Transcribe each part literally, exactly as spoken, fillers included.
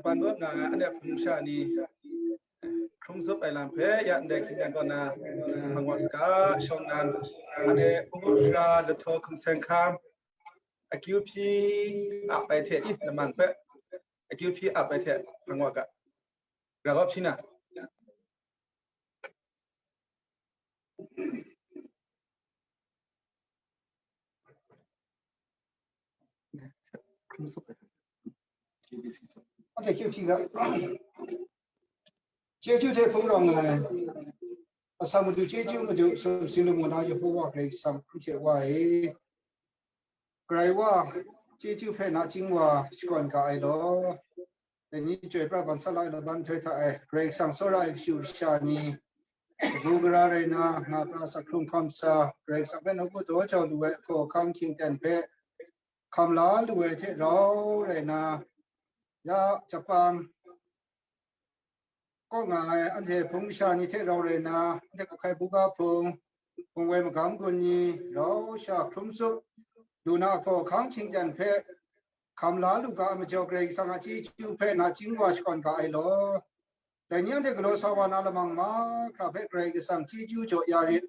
Ban rawt nga ai anhte hpung sha ni, hkrum zup ai lam hpe ya ndai hkying dan kaw na, hpang wa saga, shawng nnan, anhte hpung up sara lahtaw hkum seng hkam, akyu hpyi ap ai hte, i, lamang hpe, akyu hpyi ap ai hte, hpang wa ga, ra wa hpyi na. Anhte kyup hpyi ga. Chyeju hte hpung rawng ai, asak madu chyeju madu sumsing lamu na Yehowa Karai Kasang anhte Wa e, Karai Wa, chyeju hpe nachying wa shakawn ga ai law. Dai ni chyoi pra ban sa la ai laban nhtoi hta e, Karai Kasang tsawra ai kashu kasha ni, kabu gara rai na, nga pra asak hkrung hkawm sa, Karai Kasang hpe nawku daw jau lu ai hkaw hkang hkying ten hpe hkam la lu ai hte rau rai na, ya Japan kaw nga ai anhte hpung masha ni hte rau rai na, anhte hkuk hkai buga hpung, hpung woi magam gun ni, rau sha hkrum tsup lu na hkaw hkang hkying ten hpe hkam la lu ga ai majaw, Karai Kasang a chyeju hpe nachying wa shakawn ga ai law. Dai ni anhte galaw sa wa na lamang mahkra hpe Karai Kasang chyeju jaw ya rit,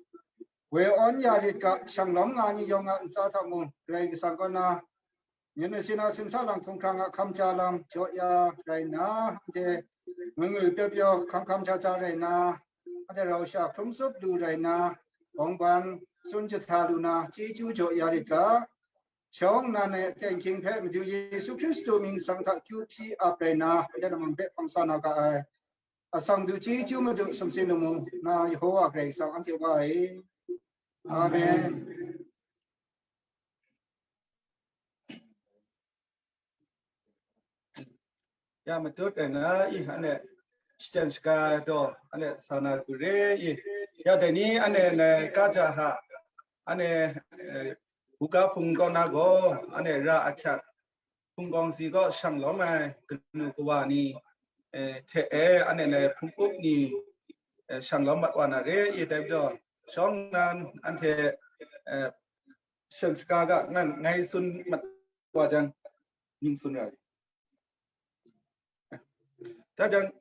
woi awn ya rit ga, shang lawm nga ni yawng a ntsa hta mung, Karai Kasang kaw na, Myen masin a simsa lang hkunghrang a hkam ja lam jaw ya rai nna, anhte ngwi ngwi pyaw pyaw hkam hkam ja ja rai nna, anhte rau sha hkrum tsup lu rai nna, bawng ban tsun jahta lu na, chyeju jaw ya rit ga, shawng nnan ai aten hkying hpe Madu Yesu Hkristu mying sang hta kyu hpyi ap rai nna, anhte lamang hpe hpang sa na ga ai. Asak madu chyeju madu sumsing lamu na Yehowa Karai Kasang anhte Wa e. Amen. Ya matut ai na i, ane shachyen shaga daw, ane sa na re i. Ya dai ni ane na ka ja ha, ane, eh, buga hpung kaw na gaw, ane ra ahkyak, hpung gawng si kaw shang lawm ai kanu kawa ni, eh, hte e, ane na hpung up ni, eh, shang lawm mat wa na re i, dai majaw, shawng nnan anhte, eh, shachyen shaga ga ngan ngai tsun mat wa jang, ning tsun ra. Dai jang,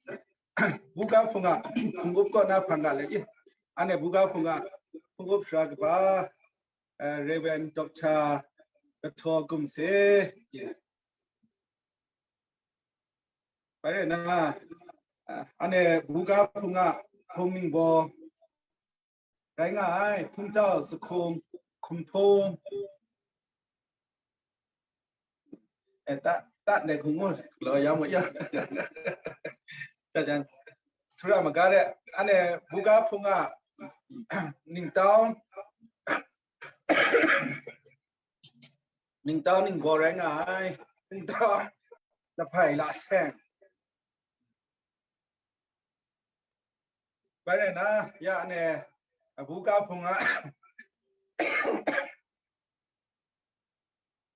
buga hpung a hpung up kaw na hpang ga le i, ane buga hpung a hpung up sara kaba, eh, Reverend Doctor Lahtaw Gumse, i. Bai rai na, eh, ane buga hpung a hpung ningbaw, rai nga ai, hpungtau, sahkung, hkumhpung. Eh, ta, ta ndai hkung ngu, galaw ya mu ya. Ta jan, htura maga de, ane buga hpung a ningtau, ningtau ningbaw rai nga ai, hpungtau, lahpai laseng. Bai rai na, ya ane, buga hpung a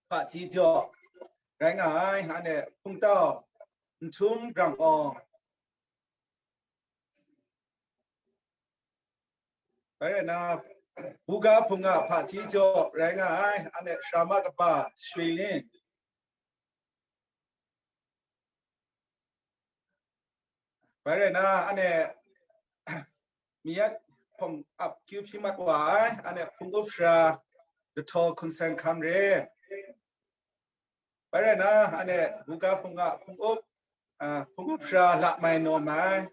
hpaji jaw rai nga ai, ane hpungtau, nhtum grang awng. Bai rai na, buga hpung a hpaji jaw rai nga ai, ane sara ma kaba Shwi Lin. Bai rai na, ane miyat hpawng ap kyu hpyi mat wa ai, ane hpung up sara Lahtaw Hkum Seng Hkam re. Bai rai na, ane buga hpung a hpung up, a, hpung up sara Lamai Nawm ai.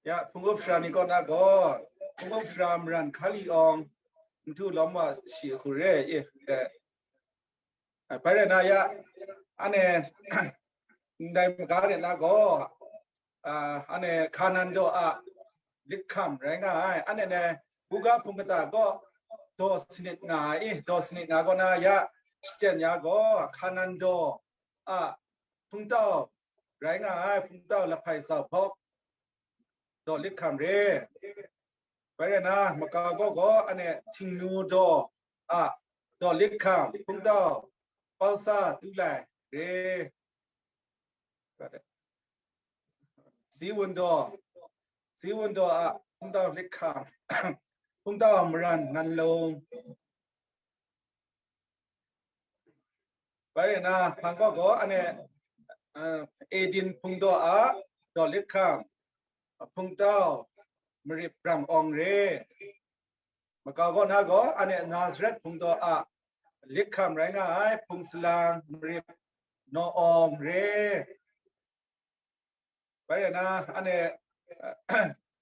Ya, hpung up sara ni kaw na gaw, hpung up sara Maran Hkali Awng, Nhtu Lawm Wa Shi Hku re, i, e. A, bai rai na ya, ane, ndai maga re na gaw, a, ane Hkanan daw a lit hkam rai nga ai, ane ne, buga hpung kata gaw daw sanit nga ai, i, daw sanit nga gaw na ya, shachyen ya gaw, Hkanan daw a hpungtau rai nga ai, hpungtau lahpai zau hpawk daw lit hkam re. Bai rai na, makau gaw gaw, ane Htingnu daw a daw lit hkam, hpungtau Pawsa Tu Lai re. Siwun daw, Siwun daw a hpungtau lit hkam, hpungtau Maran Ngan Lung. Bai rai na, hpang gaw gaw, ane, uh, Eden hpungdaw a dawlit hkam, hpungtau, marit brang awng re. Makau gaw na gaw, ane Nazaret hpungdaw a lit hkam rai nga ai hpung salang, marit naw awng re. Bai rai na, ane,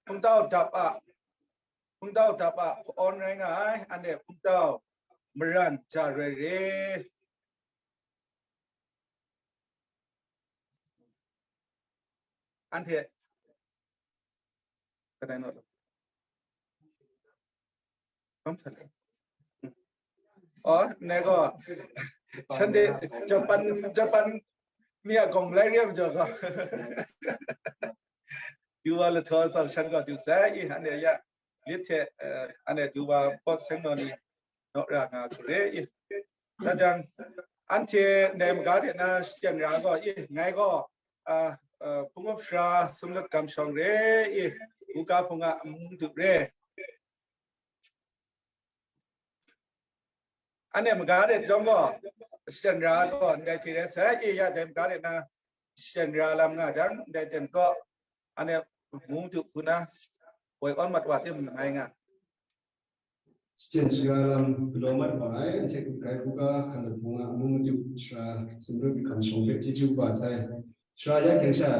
hpungtau dap a, hpungtau dap a hpawn rai nga ai, ane hpungtau maran ja roi re. Anhte kadai naw? Oh, nego. Shande, Japan, Japan ni a gawng lai re majaw gaw. Duwa lahtaw sau shan gaw du sai, i, ane ya, lit hte, eh, ane duwa pawt seng naw ni naw ra nga hku re, i. Sa jang, anhte ndai maga de na shachyen ra gaw, i, ngai gaw, ah, ah, hpung up sara sumlut gam shawng re, i, buga hpung a amu du re. Ane maga de jawng gaw, shachyen ra gaw, ndai hte rai sai, i, ya dai maga de na shachyen ra lam nga jang, ndai ten gaw, ane mu du hku na, woi awn mat wa tim ngai nga. Shachyen shara lam galaw mat wa ai, anhte hkut hkai hkruga hkan lahpung a amu madu shara sumru hkam shawng hpe chyeju kaba sai. Shara ya hkyen sha,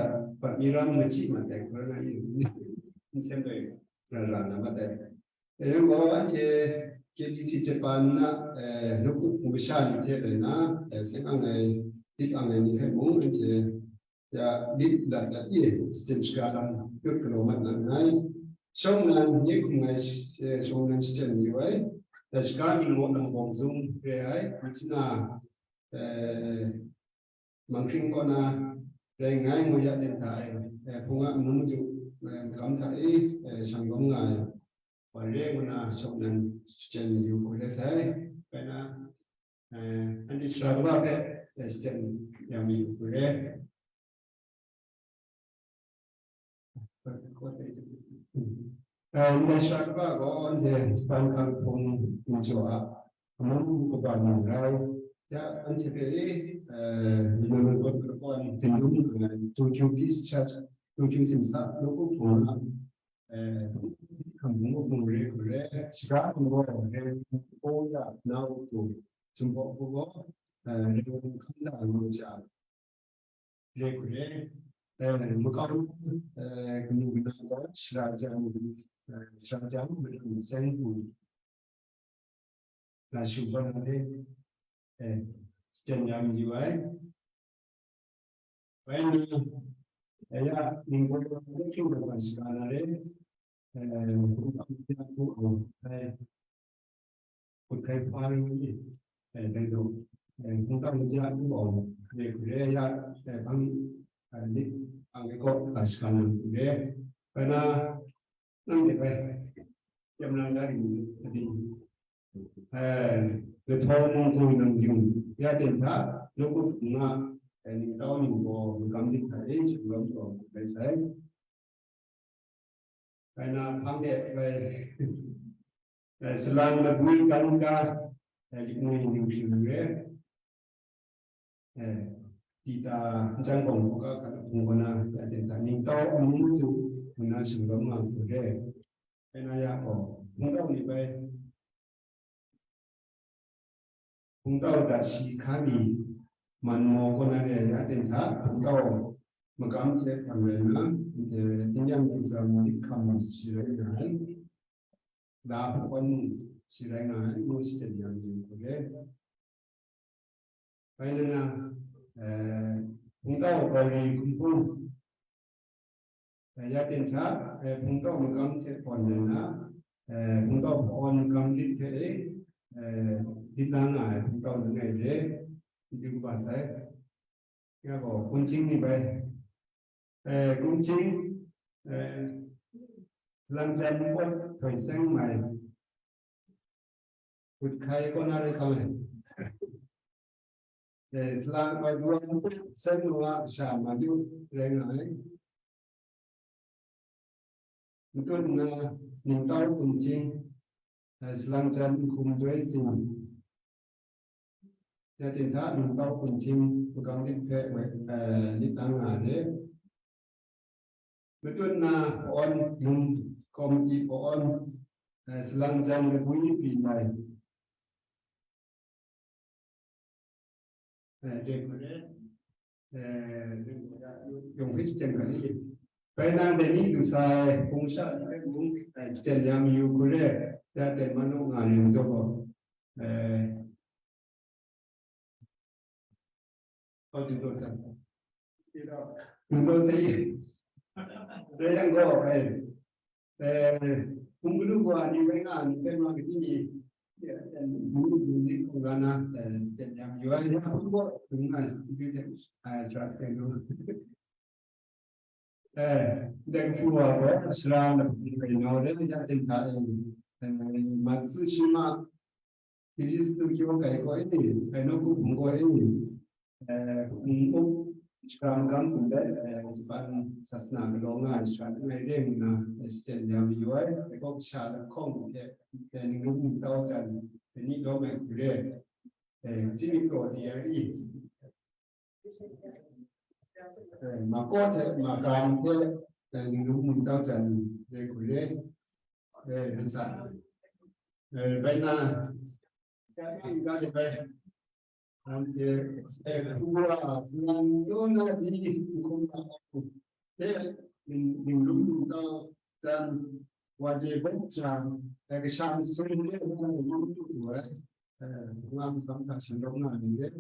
bat mi ram machyi mat ai hkra na yin, n sem doi ra ra na mat ai. Dai yang gaw, anhte K B C Japan na, eh, nawku hpung masha ni hte rai na, eh, seng ang ai, dik ang ai ni hpe mung, anhte ya lit lat lat ye, shachyen shara lam tut galaw mat na nngai. Shawng nnan nye hkum ngai sh-, eh, shawng nnan shachyen mayu ai. Dai shaga ning gaw lang bawng zung re ai, machyi na, eh, Manghkring kaw na rai ngai ngu ya ten hta e, eh, hpung a amu madu, eh, magam hta e, eh, shang lawm nga ai, wa re ngu na shawng nnan shachyen mayu hku re sai. Bai na, eh, anhte shara kaba hpe, eh, shachyen ya mayu hku re. Eh, ndai shara kaba gaw anhte Japan hkan hpung majaw a, amu kaba nang rai. Ya, anhte hpe, eh, Minang Lungkot Karapuan Htingdum nang rai, Tokyo Peace Church, Tokyo Simsa, nawku hpung a, eh, hkan hpung mung re hku re, shaga hpung gaw re, o ya, na u tu, Jinghpaw hku gaw, eh, re hkam da ngu ja. Re hku re, eh, makau, eh, kanu kanu gaw shara jang, eh, shara jang, madan matseng hku na shu gaw na re, eh, shachyen ya mayu ai. Bai na, eh, ya, ninggaw hpung gaw shara na re, eh, hpung gaw ya hku awng ai. Hkut hkai hpa rai ngu i, eh, dai gaw, eh, hpungtau ni a ngu awng, hkare hkare ya, eh, hpang, eh, lit ang ai kaw, ka shaka nang hkare, bai na, nang de bai, yam nang da ring, adi, eh, lahtaw mung hku nang yung, ya ten hta, nawku hpung a, eh, ningtau ningbaw, magam lit hta e, shagawm taw, bai sai. Bai na hpang de bai, eh, salang labwi kan ga, eh, lik ngwi ning hpyi lu re. Eh, Pita nchan gawng hkawhkam hkap hpung kaw na, ya ten hta ningtau amu madu ngu na shanglawm nga hku re. Bai na ya gaw, hpungtau ni bai, hpungtau dat shi hka mi man maw kaw na re, ya ten hta hpungtau magam hte hpang rai nna, ndai n-, n-, yan hpungtau lit hkam shi rai nga ai, la hpawn mung shi rai nga ai, ngu shachyen ya mayu hku re. Bai nna, eh, hpungtau gari hkum hpung, eh, ya ten hta, eh, hpungtau magam hte hpawn nna, eh, hpungtau hpawn magam lit hte, eh, lit la nga ai hpungtau langai re, n-, du kaba sai. Ya gaw, kunhting ni bai, eh, kunhting, eh, salang chyam npawt htoi seng mai, hkut hkai kaw na rai sa ai. Eh, salang, eh, duwa npawt seng nwa sha ma du rai nga ai. N tut nna ningtau kunhting, eh, salang chyam n hkum doi zing, Ya ting hta, ningtau hkum htim magam lit hpe woi, eh, lit ang nga re. Matut na awn, mung kawmti awn, eh, salang jan labwi pyi lai. Eh, dai hku re, eh, yawng hpe shachyen ga ni? Bai na, dai ni du sai, hpung sha ni hpe mung, eh, shachyen ya mayu hku re, ya ten man u nga ni, n taw gaw, eh, Kau jin taw sai. Jin taw sai. Dai yang gaw, eh, eh, hpung galu gaw ni rai nga, ni rai nga, kaji ni, eh, ni ni ni kong ga na, eh, shachyen ya mayu ai, ya hpung gaw, hpung nga, hpung gaw, eh, shachyen lu. Eh, dai hku wa gaw, sara na hpung rai nau re, ya ting hta e, eh, Matsushima Kiristu kyaw kai gaw e, kai nau hku hpung gaw e, eh, hpung up, shakram gam hpung let, eh, Japan sasana galaw nga ai sara langai re nna, eh, shachyen ya mayu ai, dai gaw kasha lahkawng hte, eh, ningrum ningtau jan, eh, ni lawm ai hku re, eh, Jimmy Claudia i, Eh, ma kaw hte ma ga ni hte, eh, ningrum ningtau jan re hku re, eh, rai sa. Eh, bai na, ya ni ga de bai. An de, eh, hku wa, nang so na di, hkum na, eh, ning-, ningrum ningtau jan, wa je bai jang, eh, kasha masum de, nang ningrum tu ai. Eh, nga mi hkam hta shanglawm nga ni re,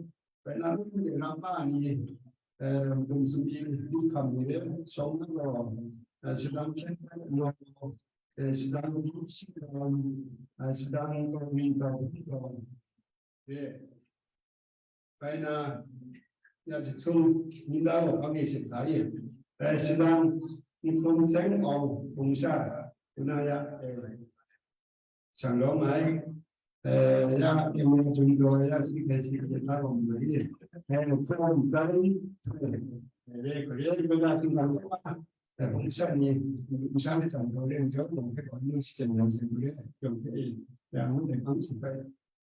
bai na mung de na pa ni, eh, dum sumsing di hkam ni re, shawng na gaw, eh, shadang hkyen hkyen gaw, eh, shadang di shi gaw, eh, shadang gaw ri gaw di gaw, re. Bai na, ya jahtum ni da gaw hpang e shet sa i, eh, shadang nhkum seng awng hpung sha, ku na ya, eh, shanglawm ai, eh, ya, tingmang jumdaw ya, shi hpe shi hpe sa gaw mai, eh, tsawm tsai, eh, re, re, re, ga, tingmang, eh, hpung sha ni, hpung sha ni jang daw le, jawng daw hpe gaw, nu shi jen yang sen re, yawng hpe, ya, ngu dai hpang shi hpe,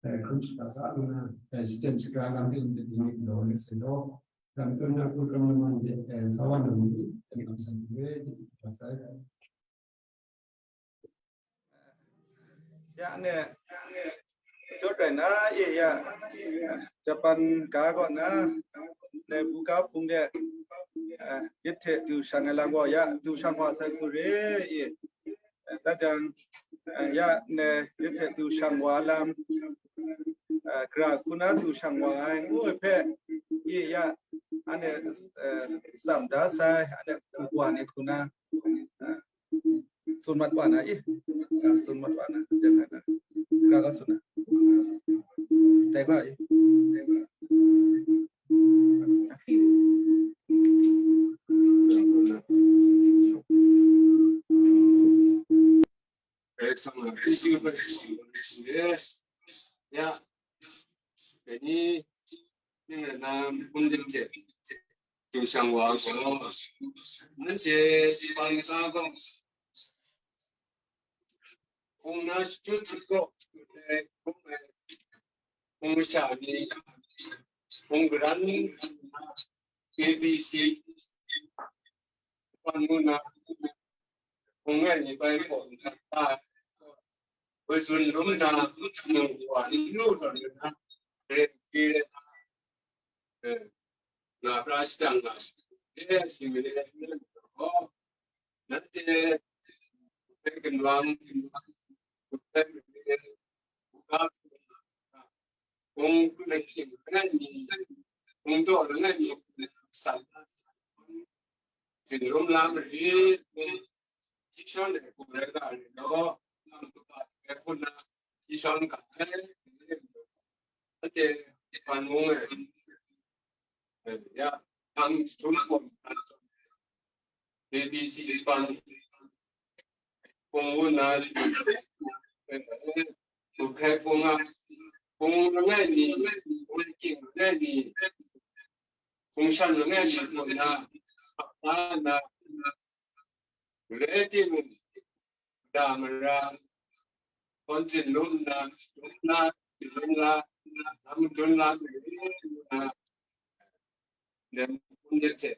eh, hkum shi hta sa lu na, eh, shi jen shaga lam hpe, yin hte yin hte daw le sai law, lam tun na, hku lam na man de, eh, sa wa na ni, eh, lam san re, hta sai. Ya ne, dawt rai na, e ya, Japan ga gaw na, ne, buga hpung de, eh, yet hte du shang ai lam gaw, ya, du shang wa sai hku re, e. Eh, da jang, eh, ya ne, yet hte du shang wa lam, eh, gara hku na du shang wa ai, ngu ai hpe, e ya, anhte, eh, tsam da sai, anhte hku wa ni hku na, eh, tsun mat wa na i, a, tsun mat wa na, jen na, na, ga ga tsun na, dai ga i. Ya, ini, ini na, pun din je. Yu shang wa gaw, nanhte Japan ga gaw, hpung na shachyut hte gaw, hpung ai, hpung masha ni, hpung garan, A B C, Japan ngu na, hpung ai ni bai hpaw nhtang hta ai, hpoi tsun lum nna, nang wa n lu tawn nna, ren hpyi ai, eh, nga pra shadang nga, eh, si mi le, oh, nanhte, eh, ginwang, hpung hpung langai mi, hpung daw langai mi, san, Tsinglum la mari, Tishon de hku rai ga ai law, lam kaba de hku na, Tishon ga ai, ade, Japan mung e, ya, nang sum kom, A B C pan, hpung wu na, hpung hkai hpung a, hpung langai ni, hpung king langai ni, hpung shan langai ni, hpung na, hpung na, Gulai timung, da mara, hkawn tsin lum nna, lum nna, tsin lum la, Lam dun la mi, lam kun de hte,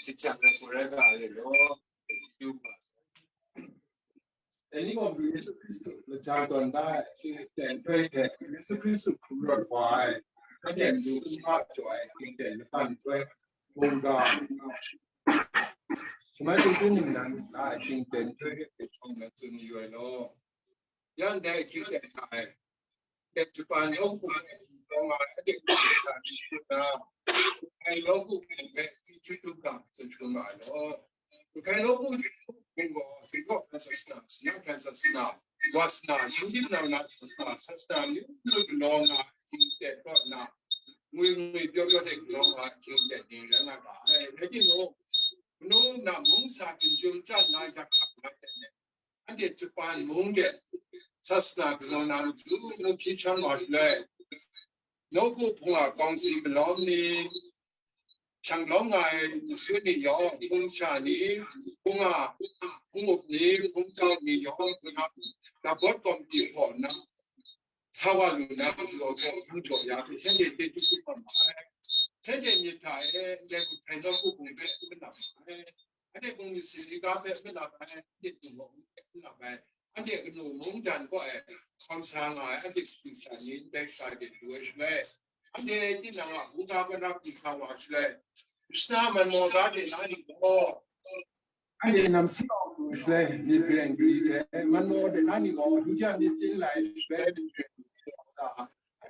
si jang na forever a re lo, Dai ni gaw Yesu Hkristu lata tawn da ai, shingten htoi hte Yesu Hkristu hkum rawt wa ai, anhte matu n ma jaw ai, shingten lata htoi mungga, shamai chyeju ningnan la ai, shingten htoi hte hpe shawng na tsun mayu ai law, yan dai hkying hte hta e, dai Japan nawku hpe hkawng ai, anhte hpe hta di hkut na, ai nawku hpe hkrit hkrit hkrit ga tsun shangun ma ai law. Grai nawku hpung gaw, Hkristu hpe sasana, Karai Kasang hpe sasana, wasana, shinggyim nau na sasana, sasana, amyu myu galaw nga ai hkying ten rawt nna, ngwi ngwi pyaw pyaw de galaw nga ai hkying ten ni rai nga ga ai. Rai timung, manu na mung sa ginjung chyan na yak hkak na ten e, anhte Japan mung de sasana galaw na matu, manu hpyi hkyan wa shaloi, nawku hpung a kawngsi malawm ni, shang lawm nga ai masum ni yawng, hpung sha ni, hpung a, hpung up ni, hpung tau ni yawng, hpung a, Labawt Kawmiti hpaw nna, sa wa lu na, law hpaw hpung jaw ya hpe, shanhte chyeju kap ma ai. Shanhte myit hta e, ndai hkrit hkrai nawku hpung hpe n lap ma ai. Anhte hpung myit sindika hpe n lap ai, anhte hpung hpawk hpe n lap ai. Anhte kanu mungdan kaw e hkawm sa nga ai, anhte kashu kasha ni ndai sha de du ai shaloi, anhte tinang a hkungga kara hku sa wa shaloi, Krishna manmaw ga de na ni gaw, anhte namsi au lu shaloi, myit gareng gari hte manmaw de na ni gaw, du hte myit chyin lai shaloi, myit gareng gari hte sa,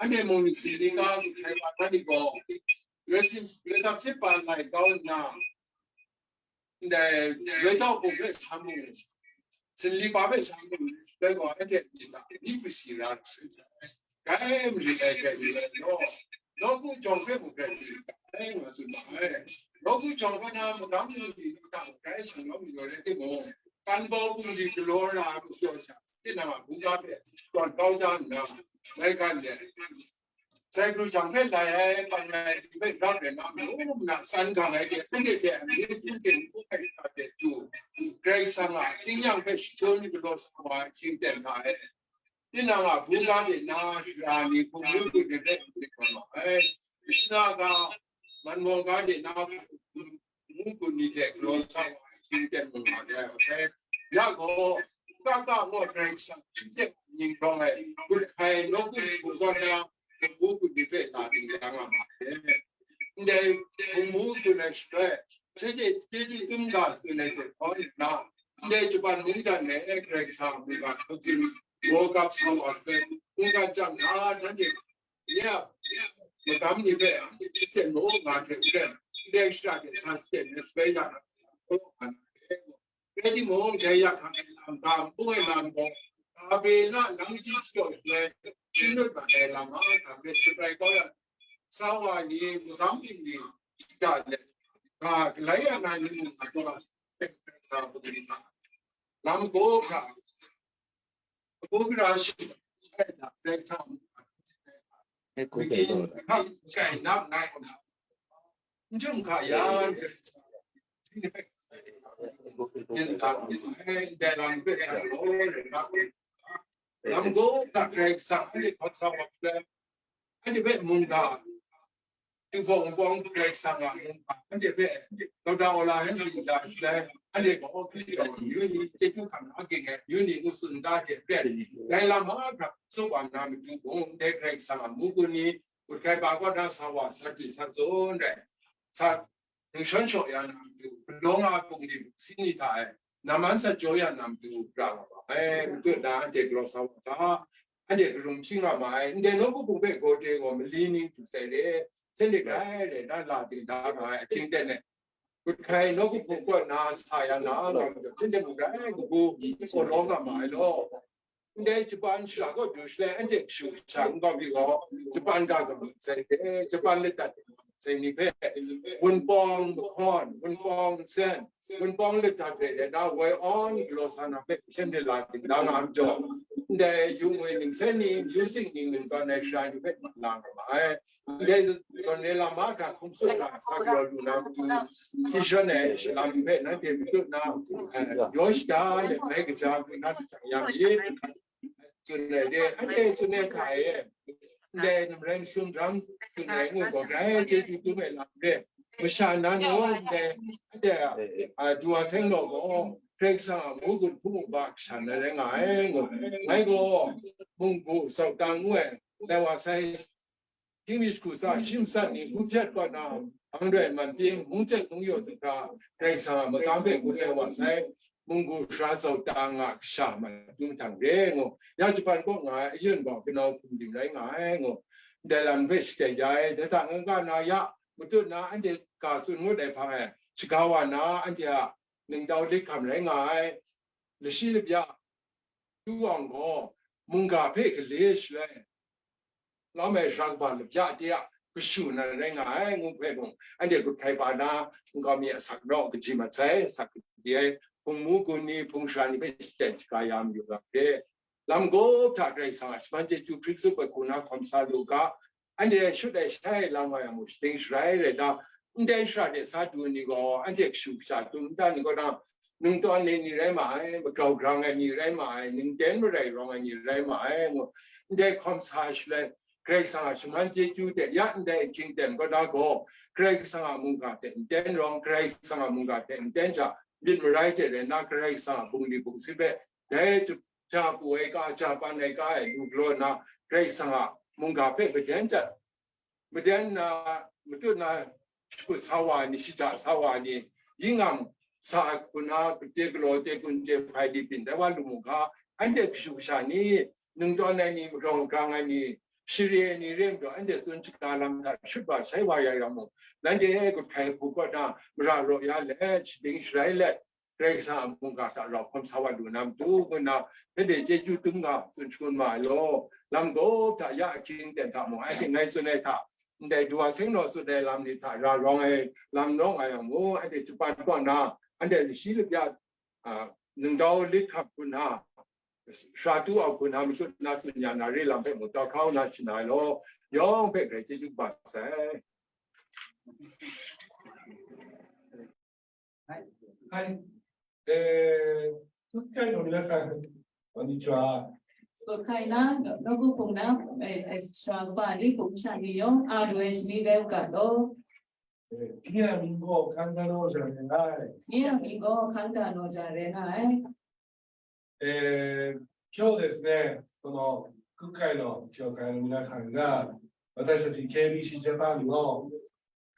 anhte mung myit sindika hkrit hkrai wa na ni gaw, Resap sip pa lai kau nna, ndai Woi Tau Hpung hpe sa mu, Sinli pa hpe sa mu, dai gaw anhte myit hta ni hpyi si ra ai, grai marit ai hkrai mi ai law, nawku jawng hpe mung grai marit ai, nga tsun ma ai. Nawku jawng hpe na magam ni ni hta mung grai shang lawm mayu rai timung, kan bau bungli galaw ra ai makyaw sha, tinang a hkungga hpe tawn kau da nna, mai gan de, Sai pru jang hpe lai ai, pan ai, hpe rap rai na, mung na san gang ai de, anhte hte amyu hpung hte n hpung ai hta de du, Karai Kasang a tingnyang hpe shadawn ni galaw sa wa ai shingten hta e, tinang a hkungga de na, sara ni hpung lu lu de hpe n rit wa ma ai. Shana ga, manmaw ga de na, mungkan ni hte galaw sa wa ai shingten mung nga de ai, masai, ya gaw, ka ka gaw Karai Kasang shingten ning rawng ai, hkrit hkrai nawku hpung gaw na, mungkan ni hpe na dingdang nga ma ai. Ndai hpung mu tsun ai shaloi, shanhte chyeju dum ga tsun ai hte hkawn nna, ndai Japan mungdan e Karai Kasang a mungga hkau tsun, World Cup sa wa shaloi, mungkan chyang hta nanhte, ya, magam ni hpe, shachyen maw nga hte maren, ndai shara de sa shachyen ai shaloi ya, rai timung, dai ya hkang ai lam, ga npu ai lam gaw, Babela nang chyi shadaw shaloi, shing lut mat ai lam a, ga hpe shabrai kau ya, sa wa ni, magam ning ni, shada let, ga galai ya na ni mung a taw, sa hpung ni hta, lam gaw hkra, hpung gara shi, ai hta, dai sa, E ko pe lo. Hkap kai nap ngai, n jum hka yan, yin hkap ai, dai lam hpe sa law, lam gaw hkra Karai Kasang anhte hkawt sa wa shaloi, anhte hpe mungga, Jinghpaw Wunpawng Karai Kasang a mungga, anhte hpe Doctor Awla Henry da shaloi, anhte gaw Hkristu amyu ni, chyeju hkam na ging ai amyu ni, ngu tsun da hte pen, dai lam mahkra tsun wa na matu gaw, ndai Karai Kasang a mungkan ni, Hkrit hkrai pa kaw na sa wa, sa du sa zawn rai, sa, nshawng shaw ya na matu, galaw nga ai bungli bungsi ni hta e, namman sa jaw ya na matu, ra nga ma ai, matut na anhte galaw sa wa ga, anhte karum hpyi nga ma ai, ndai nawku hpung hpe gaw de gaw mali ning htu sai re, hten de grai rai na la ding da nga ai, ahkying ten e, Hkrit hkrai nawku hpung kaw na sa ya na, nga majaw, hten de mung grai kabu, galaw nga ma ai law. Ndai Japan shara kaw du shaloi, anhte kashu kasha nkau mi gaw, Japan ga ga sai hte, Japan ladat sai ni hpe, Wunpawng mahkawn, Wunpawng nsen, Wunpawng ladat hpe let na, woi awn galaw sa na hpe, hpyen de la ding da nga ai majaw, ndai yu ngwi ningsen ni, yu sing ni, ngu tawn ai shara ni hpe, la nga ma ai. Ndai zawn re lam mahkra hkum tsun hkra sa galaw lu na matu, hti shawn ai lam hpe nanhte matut na, eh, yaw shada let mai kaja hku na myit yang shi, tsun ai de, anhte tsun ai hta e, ndai namrai masum ram tsun ai ngu gaw, grai chyeju dum ai lam de, masha na nu ndai, anhte, a, du wa seng naw gaw, Karai Kasang a mung gun hpung uba kasha na rai nga ai ngu, ngai gaw, munggu Sawtang ngu ai, dai wa sai, Tingni shagu tsa shim sat ni hku hpyat kaw na, hpang doi man pyi, mung chet mung yaw hta, Karai Kasang a magam hpe gun ai wa sai, munggu sara tsau ta nga kasha ma dum htang re ngu, ya Japan kaw nga ai ayun gaw kanau hkum dim rai nga ai ngu, ndai lam hpe shatai ya ai, dai hta n-ga na ya, matut na anhte ga tsun ngut ai hpang e, shaga wa na anhte a ningtau lit hkam rai nga ai, lashi labya, tu awng gaw, mungga hpe gale shaloi, lawm ai sara kaba labya de a kashu nan rai nga ai ngu hpe mung, anhte gut hkrai pa na, nkau mi asak naw kaji mat sai, asak kaji ai, hpung mu gun ni, hpung sara ni hpe shaten shaga ya mayu ga hte, lam gaw hta Karai Kasang a shaman chyeju hpring tsup ai hku na hkawm sa lu ga, anhte shut ai shai ai lam nga yang mung, shading sharai rai na, ndai shara de sa du ni gaw, anhte kashu kasha dum nta ni gaw na, ningtawn ai ni rai ma ai, magrau grang ai ni rai ma ai, ningten marai rawng ai ni rai ma ai, ngu, ndai hkawm sa shaloi, Karai Kasang a shaman chyeju hte ya ndai ahkying ten kaw na gaw, Karai Kasang a mungga hte nten rawng, Karai Kasang a mungga hte nten hta, myit marai hte rai nna, Karai Kasang a bungli bungsi hpe dai ja pru ai ga, ja pan ai ga e lu galaw nna, Karai Kasang a mungga hpe maden jat, maden na, matut na, shakut sa wa ni, shaja sa wa ni, yingam sa ai hku na, gade galaw, chye gun chye hpai di byin dai wa lu mu ga, anhte kashu kasha ni, ningtawn ai ni, marawng grang ai ni, share ai ni re majaw, anhte tsun shaga lam hta shut wa shai wa ya yang mung, nanhte gut hkrai hku kaw na, mara raw ya let, shading sharai let, Karai Kasang a mungga hta rau hkawm sa wa lu na matu, ngu nna, hpyen de chyeju dum nga, tsun shangun ma ai law, lam gaw hta ya ahkying ten hta mung, anhte ngai tsun ai hta, ndai du wa seng naw tsun ai lam ni hta ra rawng ai lam nawng nga yang mung, anhte Japan kaw na, anhte lashi labya, a, ningtau lit hkap hku na, sara tu au hku na, matut na tsun ya na re lam hpe mung tau hkau na shana ai law, yawng hpe grai chyeju kaba sai. はい。えー、空気階の皆さん、こんにちは。 Gut hkrai na, nawku hpung na, eh, eh, sara kaba ni, hpung sha ni yawng, R S ni rai u ga law. えー、今日は民法簡単のじゃない。 Nye a mi gaw hkang da naw ja rai nga ai. えー、今日ですね、この空気階の教会の皆さんが、私たち K B C Japan の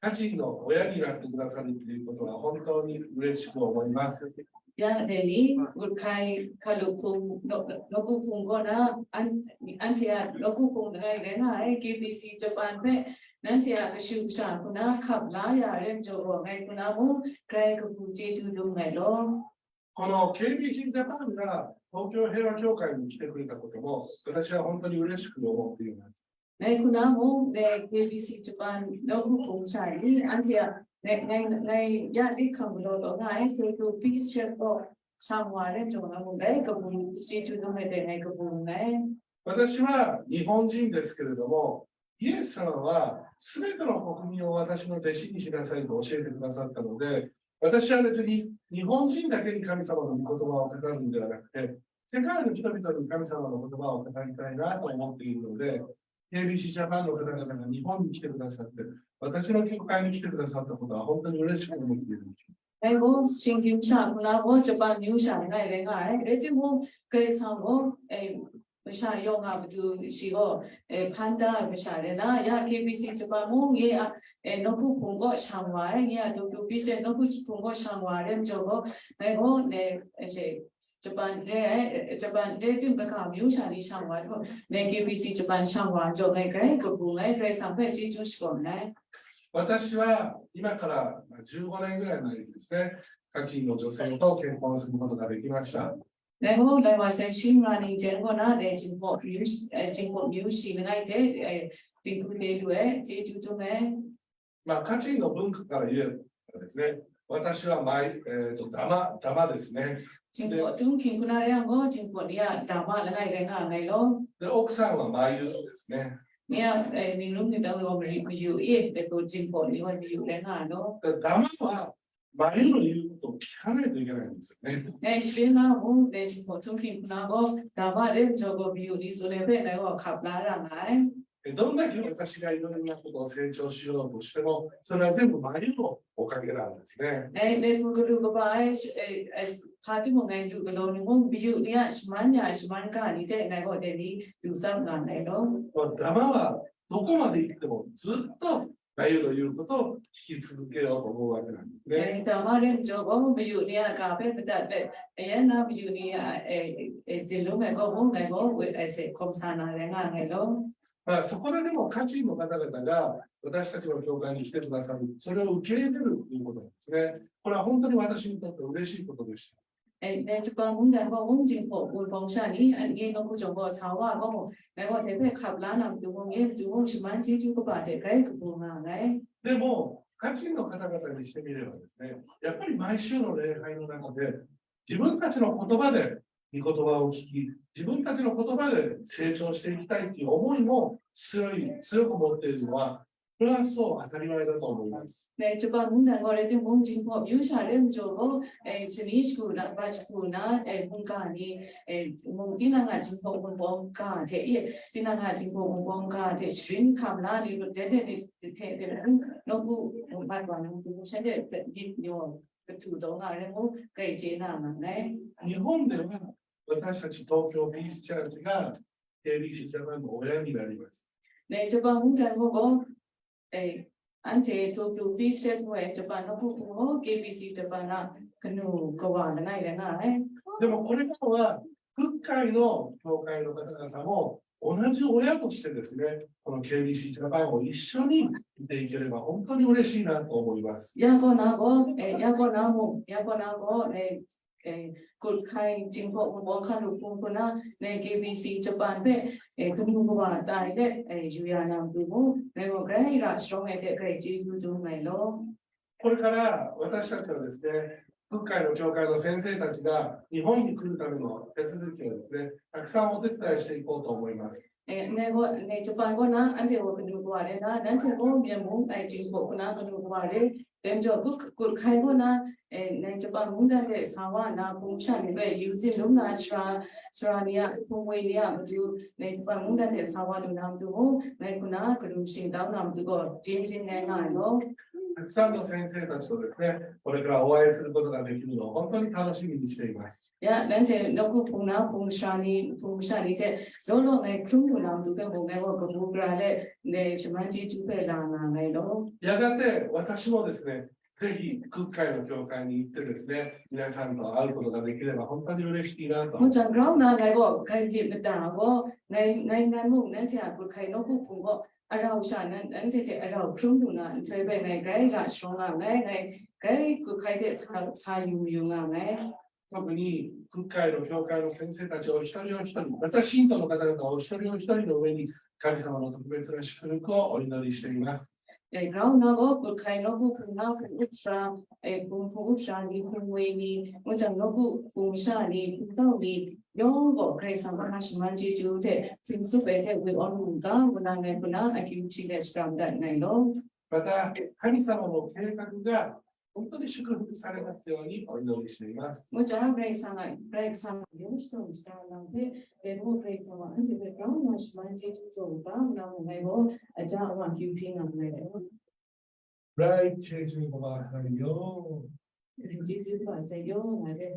家臣の親になってくださるということは本当に嬉しく思います。 Ya dai ni, gut hkrai hkalup hpung, nawku hpung kaw na, an, anhte a nawku hpung langai rai nga ai, K B C Japan hpe, nanhte a kashu kasha hku na hkap la ya ai rai majaw gaw, ngai hku na mung, grai kabu chyeju dum nngai law. この K B C Japan が東京平和教会に来てくれたことも、私は本当に嬉しく思っています。 Ngai hku na mung, dai K B C Japan nawku hpung sha ni, anhte a, ngai, ngai, ngai ya lit hkam galaw taw nga ai, Tokyo Peace Church kaw sha wa ai rai majaw nga mung, dai kabu chyeju dum ai dai ngai kabu nngai. 私は日本人ですけれども、イエス様はすべての国民を私の弟子にしなさいと教えてくださったので、私は別に日本人だけに神様の御言葉を語るんではなくて、世界の人々に神様の言葉を語りたいなと思っているので、K B C Japan の方々が日本に来てくださって、私の教会に来てくださったことは本当に嬉しく思っているんです。 Dai gaw, shinggyim sha hku na gaw, Japan myu sha langai rai nga ai. Rai timung, Karai Kasang gaw, eh, masha yawng a matu shi gaw, eh, hpan da ai masha rai na, ya K B C Japan mung, nye a, eh, nawku hpung kaw shang wa ai, nye a Tokyo Peace Church nawku hpung kaw shang wa ai rai majaw gaw, ngai gaw, eh, eh, she, Japan re ai, eh, Japan re tim kaga myu sha ni shang wa ai gaw, ngai K B C Japan shang wa ai majaw, ngai grai kabu nngai, Karai Kasang hpe chyeju shakawn nngai. 私は今からじゅうごねんぐらい前にですね、家臣の女性と結婚することができました。 Ngai gaw, lai wa sai shi nga ning jen gaw na, dai Jinghpaw myu, eh, Jinghpaw myu shi langai hte, eh, dinghku de lu ai, chyeju dum ai. まあ、家臣の文化から言えばですね、私はマイ、えーと、ダマ、ダマですね。 Jinghpaw htum hkying hku na rai yang gaw, Jinghpaw ni a dama langai rai nga nngai law. で、奥さんはマイユですね。 Nye a, eh, ning rum ning tang gaw mari mayu i, dai gaw Jinghpaw ni gaw mayu rai nga ai law. で、ダマはマインドの言うことを聞かないといけないんですよね。 Ngai sharin na mung, ngai jinghpaw htum hpring hku na gaw, dama re majaw gaw mayu ni tsun ai hpe ngai gaw hkap la ra nga ai. で、どんだけ私がいろんなことを成長しようとしても、それは全部マリオのおかげなんですね。 Ngai, ngai hku galaw kaba ai, eh, eh, hpa timung ngai lu galaw ni mung, mayu ni a shaman ya, shaman ga ni hte ngai gaw dai ni lu tsap nga nngai law. まあ、ダマはどこまで行ってもずっとマリオの言うことを聞き続けようと思うわけなんですね。 Ngai dama re majaw gaw, mayu ni a ga hpe madat let, ayan na mayu ni a, eh, eh, tsin lum ai gaw mung, ngai gaw, eh, se hkawm sa na rai nga nngai law. まあ、そこででも、家臣の方々が私たちの教会に来てくださる、それを受け入れるということなんですね。これは本当に私にとって嬉しいことでした。 Eh, ngai Japan mungdan gaw mung jinghpaw wunpawng sha ni, an nye nawku jawng gaw sa wa gaw, ngai gaw dai hpe hkap la na matu mung, nye matu mung shaman chyeju kaba hte grai kabu nga nngai. でも、家臣の方々にしてみればですね、やっぱり毎週の礼拝の中で、自分たちの言葉で御言葉を聞き、自分たちの言葉で成長していきたいっていう思いも強い、強く持っているのは、これはそう当たり前だと思います。 Ngai Japan mungdan gaw rai timung, jinghpaw myu sha re majaw gaw, eh, shani shagu na, ba shagu na, eh, mungga ni, eh, mung tinang a jinghpaw wunpawng ga hte, eh, tinang a jinghpaw wunpawng ga hte sharin hkam la ni, lut den den ni hte, nawku mungmat wa na matu, shanhte hpe myit yaw kadu taw nga ai rai mung, grai chye na nga nngai. 日本では私たち東京 Peace Church が ケービーシー Japan の親になります。 Ngai Japan mungdan gaw gaw, eh, anhte Tokyo Peace Church ngu ai Japan nawku hpung gaw K B C Japan a kanu kawa langai rai nga ai. でもこれからは、各界の教会の方々も同じ親としてですね、この ケービーシー Japan を一緒に見ていければ本当に嬉しいなと思います。 Ya kaw na gaw, eh, ya kaw na mung, ya kaw na gaw, eh, eh, gu hkai jinghpaw wunpawng hkalup hpung hku na, ngai K B C Japan hpe, eh, kanu kawa tai let, eh, yu ya na matu mung, ngai gaw grai ra sharawng ai hte grai chyeju dum nngai law. これから私たちはですね、各界の教会の先生たちが日本に来るための手続きをですね、たくさんお手伝いしていこうと思います。 Eh, ngai gaw, ngai Japan gaw na, anhte gaw kanu kawa rai na, nanhte gaw Myen mung ai jinghpaw hku na kanu kawa rai, dai majaw, gu, gu hkai gaw na, eh, ngai Japan mungdan de sa wa na, hpung masha ni hpe yu tsin lum na, sara, sara ni a, hpung woi ni a matu, ngai Japan mungdan de sa wa lu na matu mung, ngai hku na kanu shingtau na matu gaw, jin jin ngai nga ai law. たくさんの先生たちとですね、これからお会いすることができるのを本当に楽しみにしています。 Ya, nanhte nawku hpung na, hpung masha ni, hpung masha ni hte, law law ngai hkrum lu na matu hpe mung, ngai gaw kabu gara let, ngai shaman chyeju hpe la nga nngai law. やがて私もですね、ぜひ、各界の教会に行ってですね、皆さんと会うことができれば本当に嬉しいなと。 Ngu jang, grau na ngai gaw, grai myit mada gaw, ngai, ngai nan mung, nanhte a gu hkai nawku hpung gaw, arau sha nan, nanhte hte arau hkrum lu na, nhtoi bai ngai grai ra sharawng nga nngai, ngai grai gu hkai hpe sa, sa yu mayu nga nngai. 特に、各界の教会の先生たちお一人お一人、私信徒の方々お一人お一人の上に、神様の特別な祝福をお祈りしています。 Eh, grau na gaw, gu hkai nawku hpung na hpung up sara, eh, hpung hpung up sara ni, hpung woi ni, ngu jang nawku hpung masha ni, hpung tau ni, yawng gaw Karai Kasang a shaman chyeju hte hpring tsup ai hte woi awn lu ga, ngu na ngai hku na akyu hpyi let shakram dat nngai law. また、神様の計画が本当に祝福されますようにお祈りしています。 Ngu jang, Karai Kasang a, Karai Kasang a yawng shadawn shada lam hpe, dai gaw Karai Kasang a anhte hpe grau nna shaman chyeju jaw u ga, ngu na ngai gaw aja awa akyu hpyi nga nngai law. Rai chyeju kaba hkrai yaw. Chyeju kaba hkrai yaw nga re.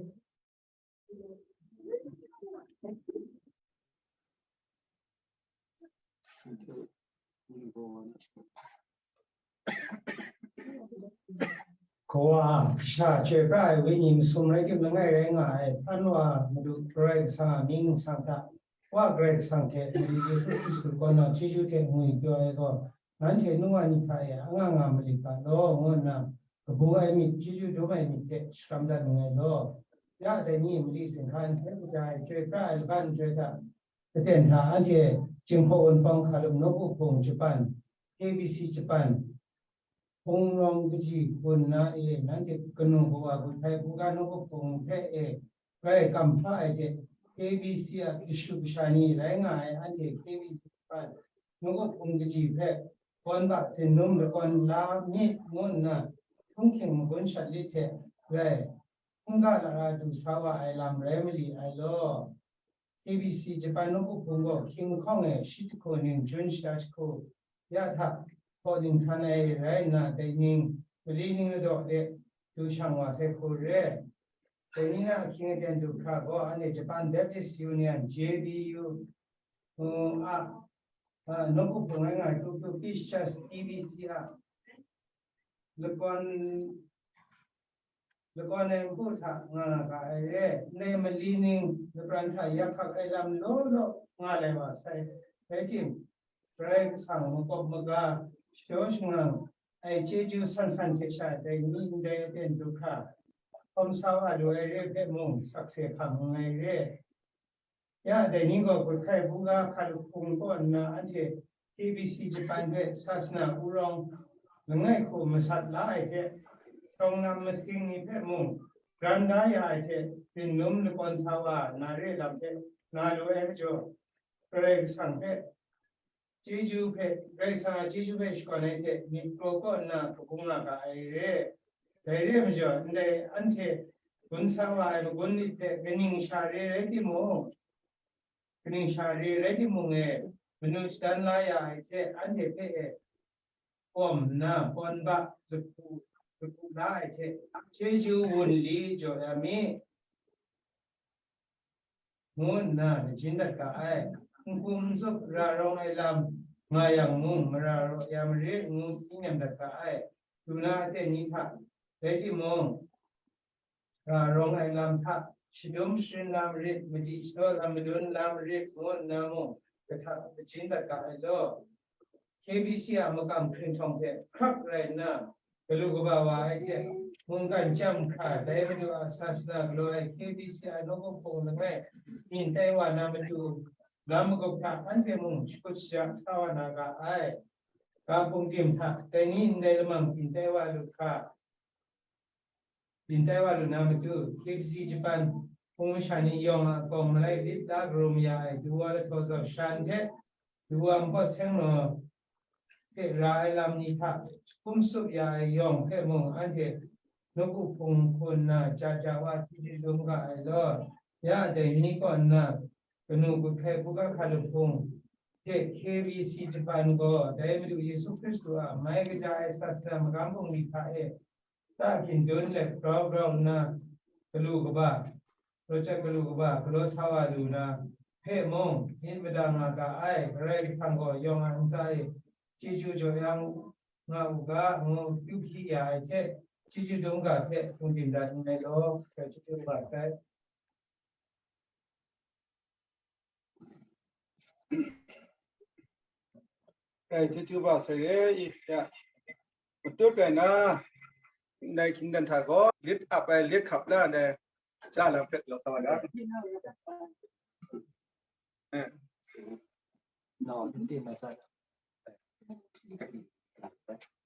Kawa, Kasha, Chyoi Pra ai Wenyi masum rai tim langai rai nga ai, hpan wa Madu Karai Kasang a mying nsang hta, Wa Karai Kasang hte Madu Yesu Hkristu kaw na chyeju hte ngwi pyaw ai gaw, nanhte nu wa ni hta e anga nga malit ga law, ngu nna kabu ai myit, chyeju dum ai myit hte shakram dat nngai law. Ya dai ni mali singhka nhkoi kaja ai, Chyoi Pra ai laban nhtoi hta, Saten hta anhte Jinghpaw Wunpawng Hkalup Nawku Hpung Japan, K B C Japan, Hpung Rawng Kaji Hpun na e, nanhte kanu kawa gu hkai buga nawku hpung hpe e, grai kam hpa ai hte, K B C a kashu kasha ni rai nga ai anhte K B C Japan, nawku hpung kaji hpe, kawn ba tsin num lakawn la myit, ngu nna, htunghking magun shat lit hte rai, hkungga lara du sa wa ai lam rai mali ai law. K B C Japan nawku hpung gaw hkying hkawng e shi jahku ning jun shata jahku ya hta hkaw ning htan ai rai nna, dai ning mali ning ladaw de du shang wa sai hku re. Dai ni na ahkying aten du hkra gaw, anhte Japan Baptist Union, J B U, a, a, nawku hpung rai nga ai Tokyo Peace Church, T B C a lakawn, lakawn ai npu hta nga nga ga ai re. Ndai mali ning lapran hta yak hkak ai lam law law nga lai wa sai. Rai tim, Karai Kasang makawp maga, shajaw shangang ai chyeju san san hte sha dai ni ndai aten du hkra hkawm sa wa lu ai re hpe mung, sakse hkam nngai re. Ya, dai ni gaw Gutkai buga hkalup hpung kaw nna anhte K B C Japan hpe sasana urawng langai hku masat la ai hte, shawng nam masing ni hpe mung ran da ya ai hte, byin num lakawn sa wa na re lam hte na lu ai majaw, Karai Kasang hpe chyeju hpe, Karai Kasang a chyeju hpe shakawn ai hte myit kraw kaw nna hkabung nga ga ai re. Dai re ai majaw, ndai anhte gun sa wa ai magun myit hte kaning sha re rai timung, kaning sha re rai timung e, manu shadan la ya ai hte anhte hpe e, kawm nna, pawn ba, lahpu, lahpu la ai hte, chyeju wunli jaw ya mi, ngu nna majin dat ga ai. N hkum n tsup ra rawng ai lam nga yang mung, mara raw ya marit, ngu hpyi nem dat ga ai. Du na aten ni hta rai timung, ra rawng ai lam hta shadum sharin la marit, madi shadaw lam madun la marit, ngu nna mung, kahtang majin dat ga ai law. K B C a makam hkringhtawng hte hkrak rai nna, galu kaba wa ai hte, mungkan chyam hkra dai Madu a sasana galaw ai K B C a nawku hpung langai, myin tai wa na matu, lam magup hta anhte mung shakut shaja sa wa na ga ai. Ga hpung tim hta, dai ni ndai lamang byin tai wa lu hkra, byin tai wa lu na matu, K B C Japan hpung masha ni yawng a kawng malai lit la karum ya ai, du wa lahtaw zaw shan hte, du wa npawt seng naw hte ra ai lam ni hta hkum tsup ya ai yawng hpe mung, anhte nawku hpung hku nna ja ja wa chyeju dum ga ai law. Ya dai ni kaw nna, kanu Gutkai buga hkalup hpung hte K B C Japan gaw dai Madu Yesu Hkristu a mai kaja ai sasana magam bungli hta e, ta hkindun let grau grau nna, galu kaba, rawt galu kaba galaw sa wa lu na hpe mung, myit mada nga ga ai, Karai Kasang gaw yawng a ntsa e chyeju jaw ya nga u ga, ngu kyu hpyi ya ai hte, chyeju dum ga hpe hpung byin dat nngai law, hkrai chyeju ga sai. Rai, chyeju ba sai re i, ya. Matut rai na, ndai hkying dan hta gaw, lit ap ai, lit hkap la ndai, ja lam hpe galaw sa wa da. Eh. No, hindi masala.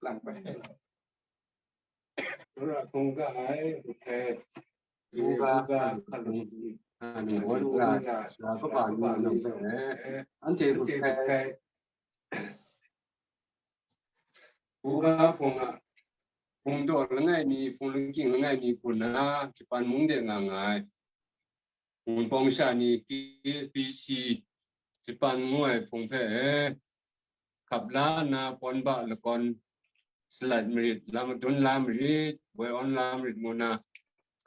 Lang pa. Ra kung ga ai, okay. Buga, buga, hkalup, ani, wan ga, sara kaba ni nang hpe, eh, anhte hpe, buga hpung a, hpung daw langai mi, hpung lungking langai mi hku na, Japan mung de nga nga ai. Wunpawng sha ni K B C Japan ngu ai hpung hpe, hkap la nna, pawn ba lakawn salat marit, lam madun la marit, woi awn la marit ngu nna,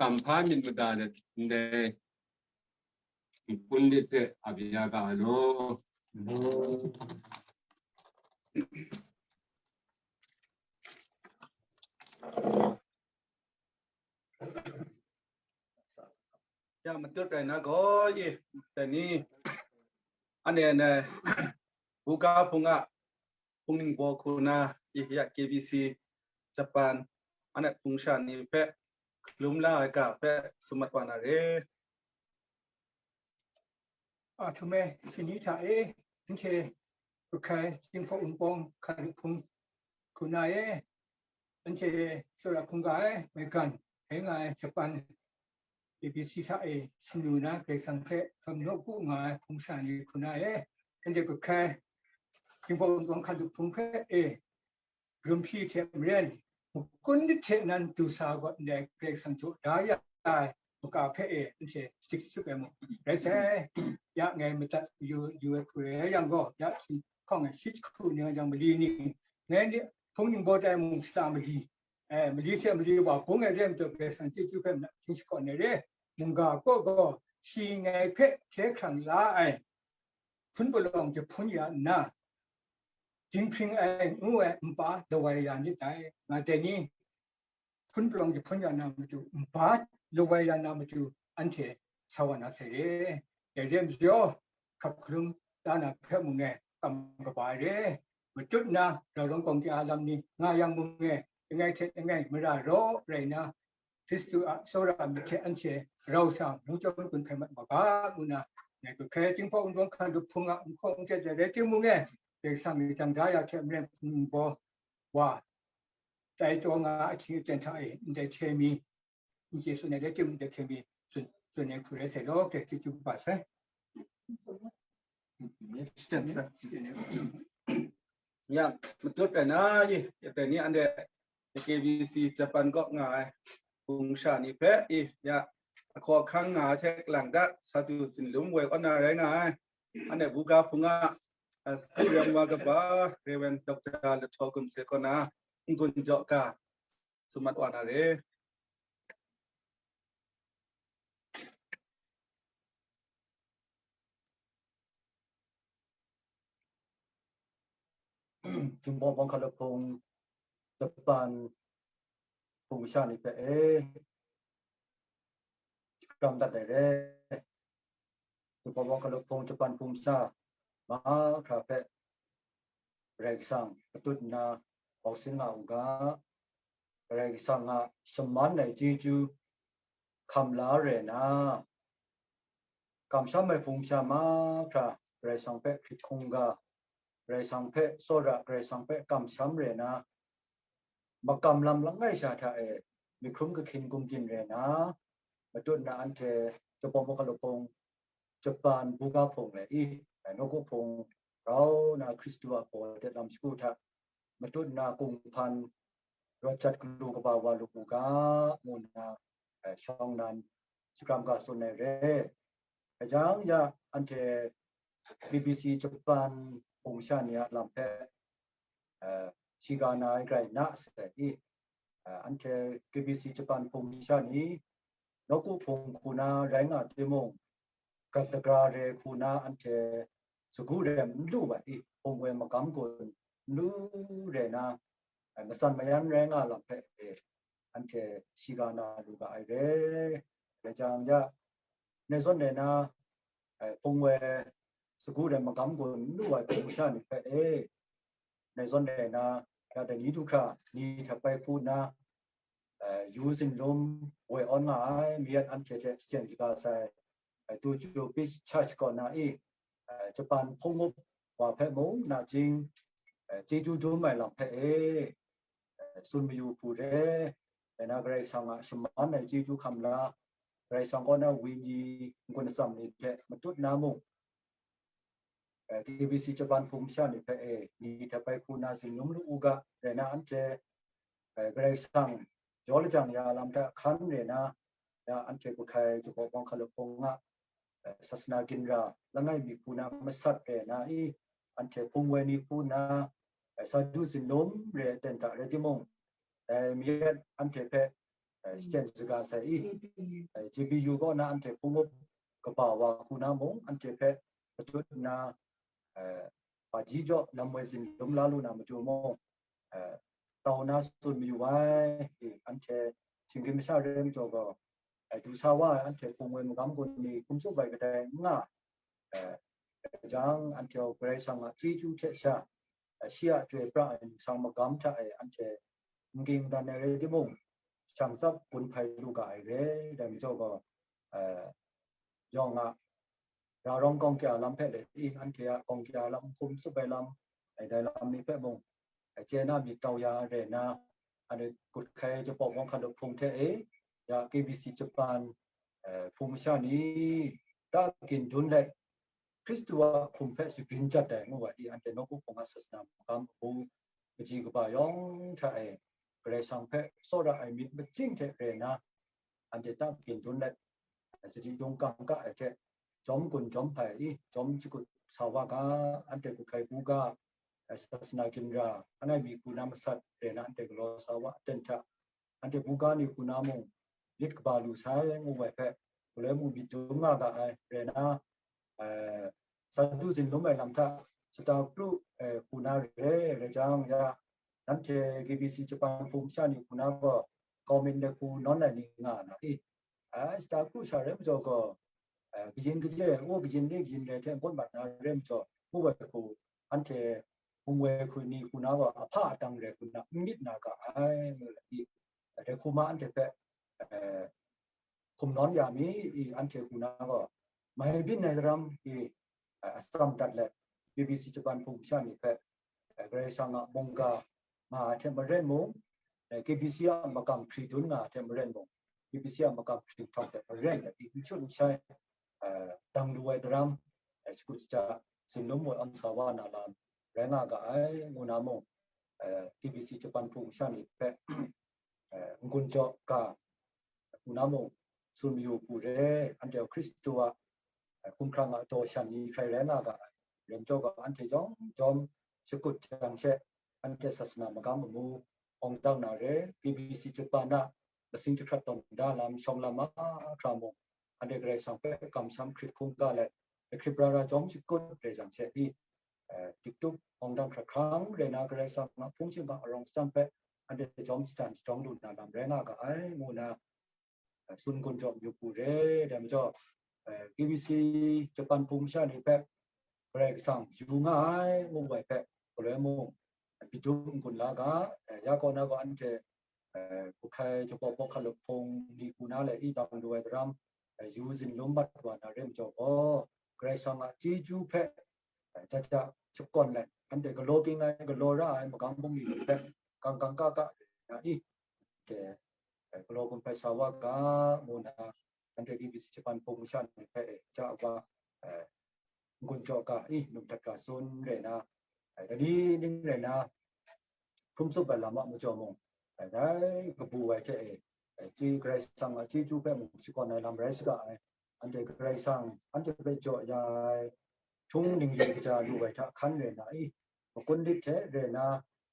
kam hpa myit mada let ndai n-gun lit hpe ap ya ga ai law. Ya, matut rai na gaw, i, dai ni, ane, ane, buga hpung a, hpung ningbaw hku na, i, ya, K B C, Japan, ane, hpung sha ni hpe, hkalum la ai ga hpe, tsun mat wa na re. A, htum e, shani hta e, anhte Rakhai Jinghpaw Wunpawng hkalup hpung hku na e, anhte tsawra hkungga ai maigan rai nga ai Japan A B C hta e shanu na Karai Kasang hpe hkam nawku nga ai hpung sha ni hku na e, anhte Rakhai Jinghpaw Wunpawng hkalup hpung hpe e, Rumhpyi hte maren, makun hte nan du sa gaw ndai Karai Kasang jaw da ya ai maga hpe e anhte shachyip ai mung rai sai. Ya ngai madat yu yu ai hku rai yang gaw, ya hkying hkawng ai shi hku ni yang mali ni, ngai ni hpung ning baw tai mung shata mali, eh, mali hte mali wa bung ai re ai majaw, Karai Kasang chyeju hpe machyin shakawn ai re, mungga kaw gaw shi ngai hpe hkye hkrang la ai hpun palawng jahpun ya nna, dinghpring ai ngu ai npa lawai ya nit dai, nga dai ni? Hpun palawng jahpun ya na matu, npa lawai ya na matu, anhte sa wa na sai re. Dai re ai majaw, hkap hkalum la na hpe mung e kam kaba ai re. Matut nna, rau rawng kawng kya lam ni nga yang mung e, langai hte langai mara raw rai nna, Hkristu a tsawra myit hte anhte rau sa, lungchyawm gun hkai mat wa ga, ngu nna, ngai kut hkai Jinghpaw Wunpawng Hkalup Hpung a nhkawng n chye ai rai timung e, Karai Kasang myit jang da ya hte maren hpung baw wa, tai taw nga ahkying aten hta e ndai hte mi, n chye tsun ai rai timung, ndai hte mi tsun, tsun ai hku rai sai law, Karai chyeju kaba sai. Ya, matut rai na i, ya dai ni anhte K B C Japan kaw nga ai hpung sha ni hpe i, ya, ahkaw ahkang nga ai hte kalang ta, sa du zinlum woi awn na rai nga ai. Anhte buga hpung a, a, sagu rem wa kaba Reverend Doctor Lahtaw Gumhse kaw na n-gun jaw ga, tsun mat wa na re. Jinghpaw Wunpawng Hkalup Hpung Japan hpung sha ni hpe e, shakram dat ai re. Jinghpaw Wunpawng Hkalup Hpung Japan hpung sha mahkra hpe Karai Kasang matut nna bawk sin nga u ga, Karai Kasang a shaman ai chyeju hkam la rai na, kamsham ai hpung sha mahkra Karai Kasang hpe hkrit hkungga, Karai Kasang hpe tsawra, Karai Kasang hpe kamsham rai na, makam lam langai sha hta e myit hkrum kahkyin gumdin rai na, matut nna anhte Jinghpaw Wunpawng Hkalup Hpung, Japan buga hpung le i, nawku hpung rau na Hkristu a baw de lam shagu hta, matut nna kunghpan rawt jat galu kaba wa lu u ga, ngu nna, eh, shawng nnan shakram ga tsun ai re. Hkajang ya anhte B B C Japan hpung sha ni a lam hpe, eh, shiga na ai grai na sai i, eh, anhte K B C Japan hpung sha ni nawku hpung hku na rai nga timung, gat dagra re hku na anhte sagu rem n lu ai i, hpung woi magam gun n lu re na, eh, matsan mayan rai nga lam hpe e, anhte shiga na lu ga ai re. Rai jang ya, nai zawn rai na, eh, hpung woi sagu rem magam gun n lu ai hpung sha ni hpe e, nai zawn rai na, ya dai ni du hkra ni hta bai hku nna, eh, yu zinlum woi awn nga ai, mi yet anhte hte shachyen shaga sai, eh, Tokyo Peace Church kaw na i, eh, Japan hpung up wa hpe mung nachying, eh, chyeju dum ai lam hpe e, eh, tsun mayu hku re, dai na Karai Kasang a shaman ai chyeju hkam la, Karai Kasang kaw na wenyi n-gun atsam ni hte matut na mung, eh, K B C Japan hpung sha ni hpe e, ni hta bai hku na zinlum lu u ga, rai na anhte, eh, Karai Kasang jaw lajang ya lam hta hkan re na, ya anhte kut hkai Jinghpaw Wunpawng Hkalup Hpung a, eh, sasana ginra langai mi hku na masat re na i, anhte hpung woi ni hku na, eh, sa du zinlum re aten hta rai timung, eh, mi yet anhte hpe, eh, shachyen shaga sai i, eh, G B U kaw na anhte hpung up kaba wa hku na mung, anhte hpe matut nna, eh, hpaji jaw lam woi zinlum la lu na matu mung, eh, tau na tsun mayu ai, i, anhte shinggyim masha re ai majaw gaw, eh, du sa wa ai anhte hpung woi magam gun ni hkum tsup ai kadai n nga, eh, jang, anhte gaw Karai Kasang a chyeju hte sha, eh, shi a chyoi pra ai ningsang magam hta e anhte n ging dan ai rai timung, shang tsap gun hpai lu ga ai re. Dai majaw gaw, eh, yawng a ra rawng gawng kya lam hpe le i, anhte a gawng kya lam, hkum tsup ai lam, ai dai lam ni hpe mung, ai chye na myit tau ya re na, anhte kut hkai Jinghpaw Wunpawng Hkalup Hpung hte e, ya K B C Japan, eh, hpung masha ni, ta gin dun let, Hkristu a hkum hpe shabyin jat ai ngu ai i, anhte nawku hpung a sasana magam amu, kaji kaba yawng hta e, Karai Kasang hpe tsawra ai myit machyin hte re na, anhte tap gindan let, sadi dung kangka ai hte, jawm gun jawm hpai i, jawm shakut sa wa ga, anhte hku hkai buga, sasana ginra, langai mi hku na masat re na anhte galaw sa wa, aten hta, anhte buga ni hku na mung, lit kaba lu sai ngu ai hpe, galoi mung myit dum nga ga ai, re na, eh, Sadu zinlum ai lam hta, shata kru, eh, hku na re, re jang ya, nanhte K B C Japan hpung masha ni hku na gaw, kau myit de hku nawn ai ni nga na i, ai, shata kru sha re majaw gaw, eh, kayin kaje, wo kayin ni kayin re hte n-gun mat na re majaw, ngu ai hku, anhte hpung woi hku ni hku na gaw, ahpa atang re hku na, n myit na ga ai, ngu ai i, dai hku ma anhte hpe, eh, hkum nawn ya mi i, anhte hku na gaw, mai byin ai daram i, eh, atsam dat let, K B C Japan hpung masha ni hpe, eh, Karai Kasang a mungga nga ai hte maren mung, eh, K B C a makam hpri dun nga ai hte maren mung, K B C a makam hpri htawng hte maren let i, n shut n shai, eh, dang lu ai daram, eh, shakut shaja, zinlum wa, awn sa wa na lam rai nga ga ai, ngu na mung, eh, K B C Japan hpung masha ni hpe, eh, n-gun jaw ga, hku na mung, tsun mayu hku re, anhte Hkristu a, eh, hkumhkrang a daw shan ni hkrai rai nga ga ai, rem jaw ga anhte yawng jawm shakut jang she, anhte sasana magam amu awng dang na re, K B C Japan a lasing jahkrat tawn da lam, shawng lam mahkra mung, anhte Karai Kasang hpe kamsham hkrit hkungga let, hkrit pra ra jawm shakut re jang she i, eh, tiktuk awng dang hkra hkrang re na Karai Kasang a hpung shingkang arawng shatan hpe anhte jawm shatan shadawng lu na lam rai nga ga ai, ngu na, eh, tsun gun jaw yu hku re. Dai majaw, eh, K B C Japan hpung masha ni hpe Karai Kasang yu nga ai, ngu ai hpe, galoi mung, eh, byit dum n-gun la ga, eh, ya kaw na gaw anhte, eh, hku hkai jahpaw hpawk hkalup hpung ni hku na le i dang lu ai daram, eh, yu zinlum mat wa na re majaw gaw, Karai Kasang a chyeju hpe, eh, ja ja shakawn let, anhte galaw ging ai, galaw ra ai magam bungli ni hpe kang kang ka ka na i, anhte, eh, galaw gun hpai sa wa ga, ngu na, anhte K B C Japan hpung masha ni hpe, eh, ja wa, eh, n-gun jaw ga i, num htat ga tsun re na, eh, dai ni ning re na, hkrum tsup ai lam a majaw mung, eh, dai kabu ai hte e, eh, chye Karai Kasang a chyeju hpe mung shakawn ai lam rai saga ai, anhte Karai Kasang anhte hpe jaw ya ai htung ningli kaja lu ai hta hkan re na i, makun lit hte re na,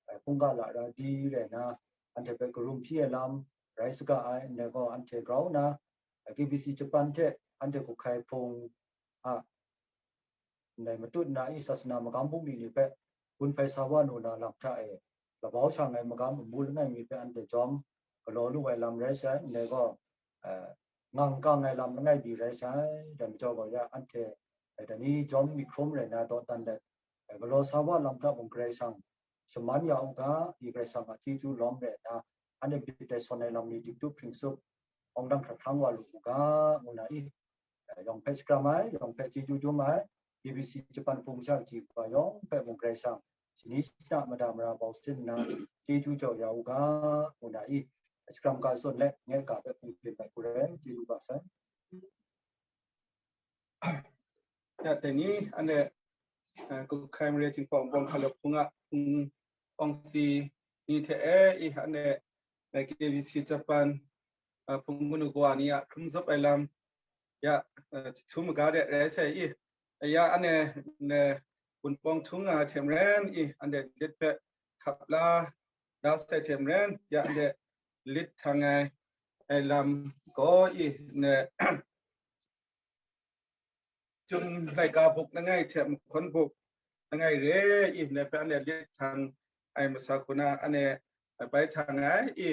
eh, hkungga lara di re na, anhte hpe karum hpyi ai lam rai saga ai, ndai gaw anhte grau na, eh, K B C Japan hte anhte hku hkai hpung a, ndai matut na i sasana magam bungli ni hpe gun hpai sa wa nu na lam hta e, labau shang ai magam amu langai mi hpe anhte jawm galaw lu ai lam rai sai, ndai gaw, eh, ngang kang ai lam langai mi rai sai, dai majaw gaw ya anhte, eh, dai ni jawm myit hkrum rai na dawdan let, eh, galaw sa wa lam hta mung Karai Kasang shaman ya u ga, i Karai Kasang a chyeju lawm rai na, anhte myit dai sawn ai lam ni diktup hpring sup, awng dang hkra hkrang wa lu u ga, ngu na i, eh, yawng hpe shakram ai, yawng hpe chyeju dum ai, K B C Japan hpung masha kaji hkaba yawng hpe mung Karai Kasang, shani shana mada mara bau sin nna, chyeju jaw ya u ga, ngu na i, shakram ga zawn let, ngai ga hpe hpung hpyen ai hku rai, chyeju ga sai. Ya, dai ni, anhte, eh, Gukhai Mare Jinghpaw Npawng Hkalup Hpung a, hpung awng si ni hte e, i, anhte, eh, K B C Japan, eh, hpung manu kawa ni a hkrum zup ai lam, ya, eh, jahtum maga de rai sai i, ya, anhte, ne, Wunpawng htung nga hte maren i, anhte lit hpe hkap la da sai hte maren, ya, anhte lit htang ai, ai lam gaw i, ne, Chyum laika buk langai hte mahkawn buk langai re i, ndai hpe anhte lit htang ai masa hku na, anhte bai htang ai i,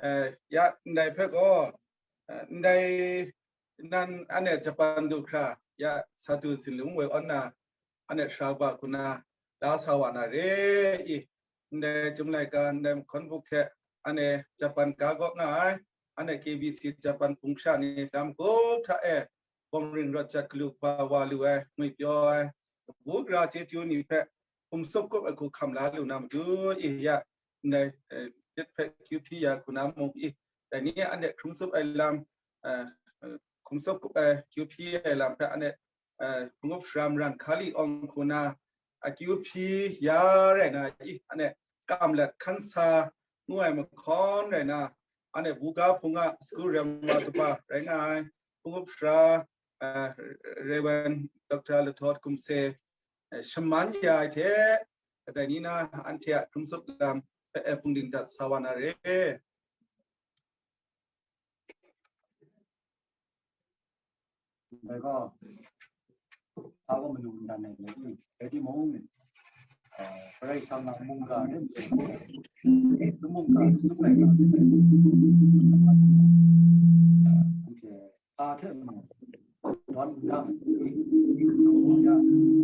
eh, ya ndai hpe gaw, eh, ndai nan anhte Japan du hkra, ya Sadu zinlung woi awn na, anhte sara ba hku na, la sa wa na re i, ndai chyum laika, ndai mahkawn buk hte, anhte Japan ga kaw nga ai, anhte K B C Japan hpung sha ni lam gup hta e, bawng ring rawt jat galu kaba wa lu ai, ngwi pyaw ai, kabu gara chyeju ni hpe hkum tsup kup ai hku hkam la lu na matu i, ya, ndai, eh, lit hpe akyu hpyi ya hku na mung i, dai ni anhte hkrum tsup ai lam, eh, eh, hkum tsup kup ai akyu hpyi ai lam hpe anhte, eh, Hpungup Sara Maran Hkali Awng hku na akyu hpyi ya rai na i, anhte kam lat hkan sa ngu ai mahkawn rai na, anhte buga hpung a sagu rem wa kaba rai nga ai, hpung up sara, uh, Reverend Doctor Lathawt Kumse, uh, shaman ya ai hte, kadai ni na anhte a hkrung tsup lam, uh, hpung ding dat sa wa na re. Dai gaw, a gaw manu ndan ai ni, dai timung, eh, Karai Kasang a mungga re, mungga, mungga, anhte, a hte mung, don dang, ya,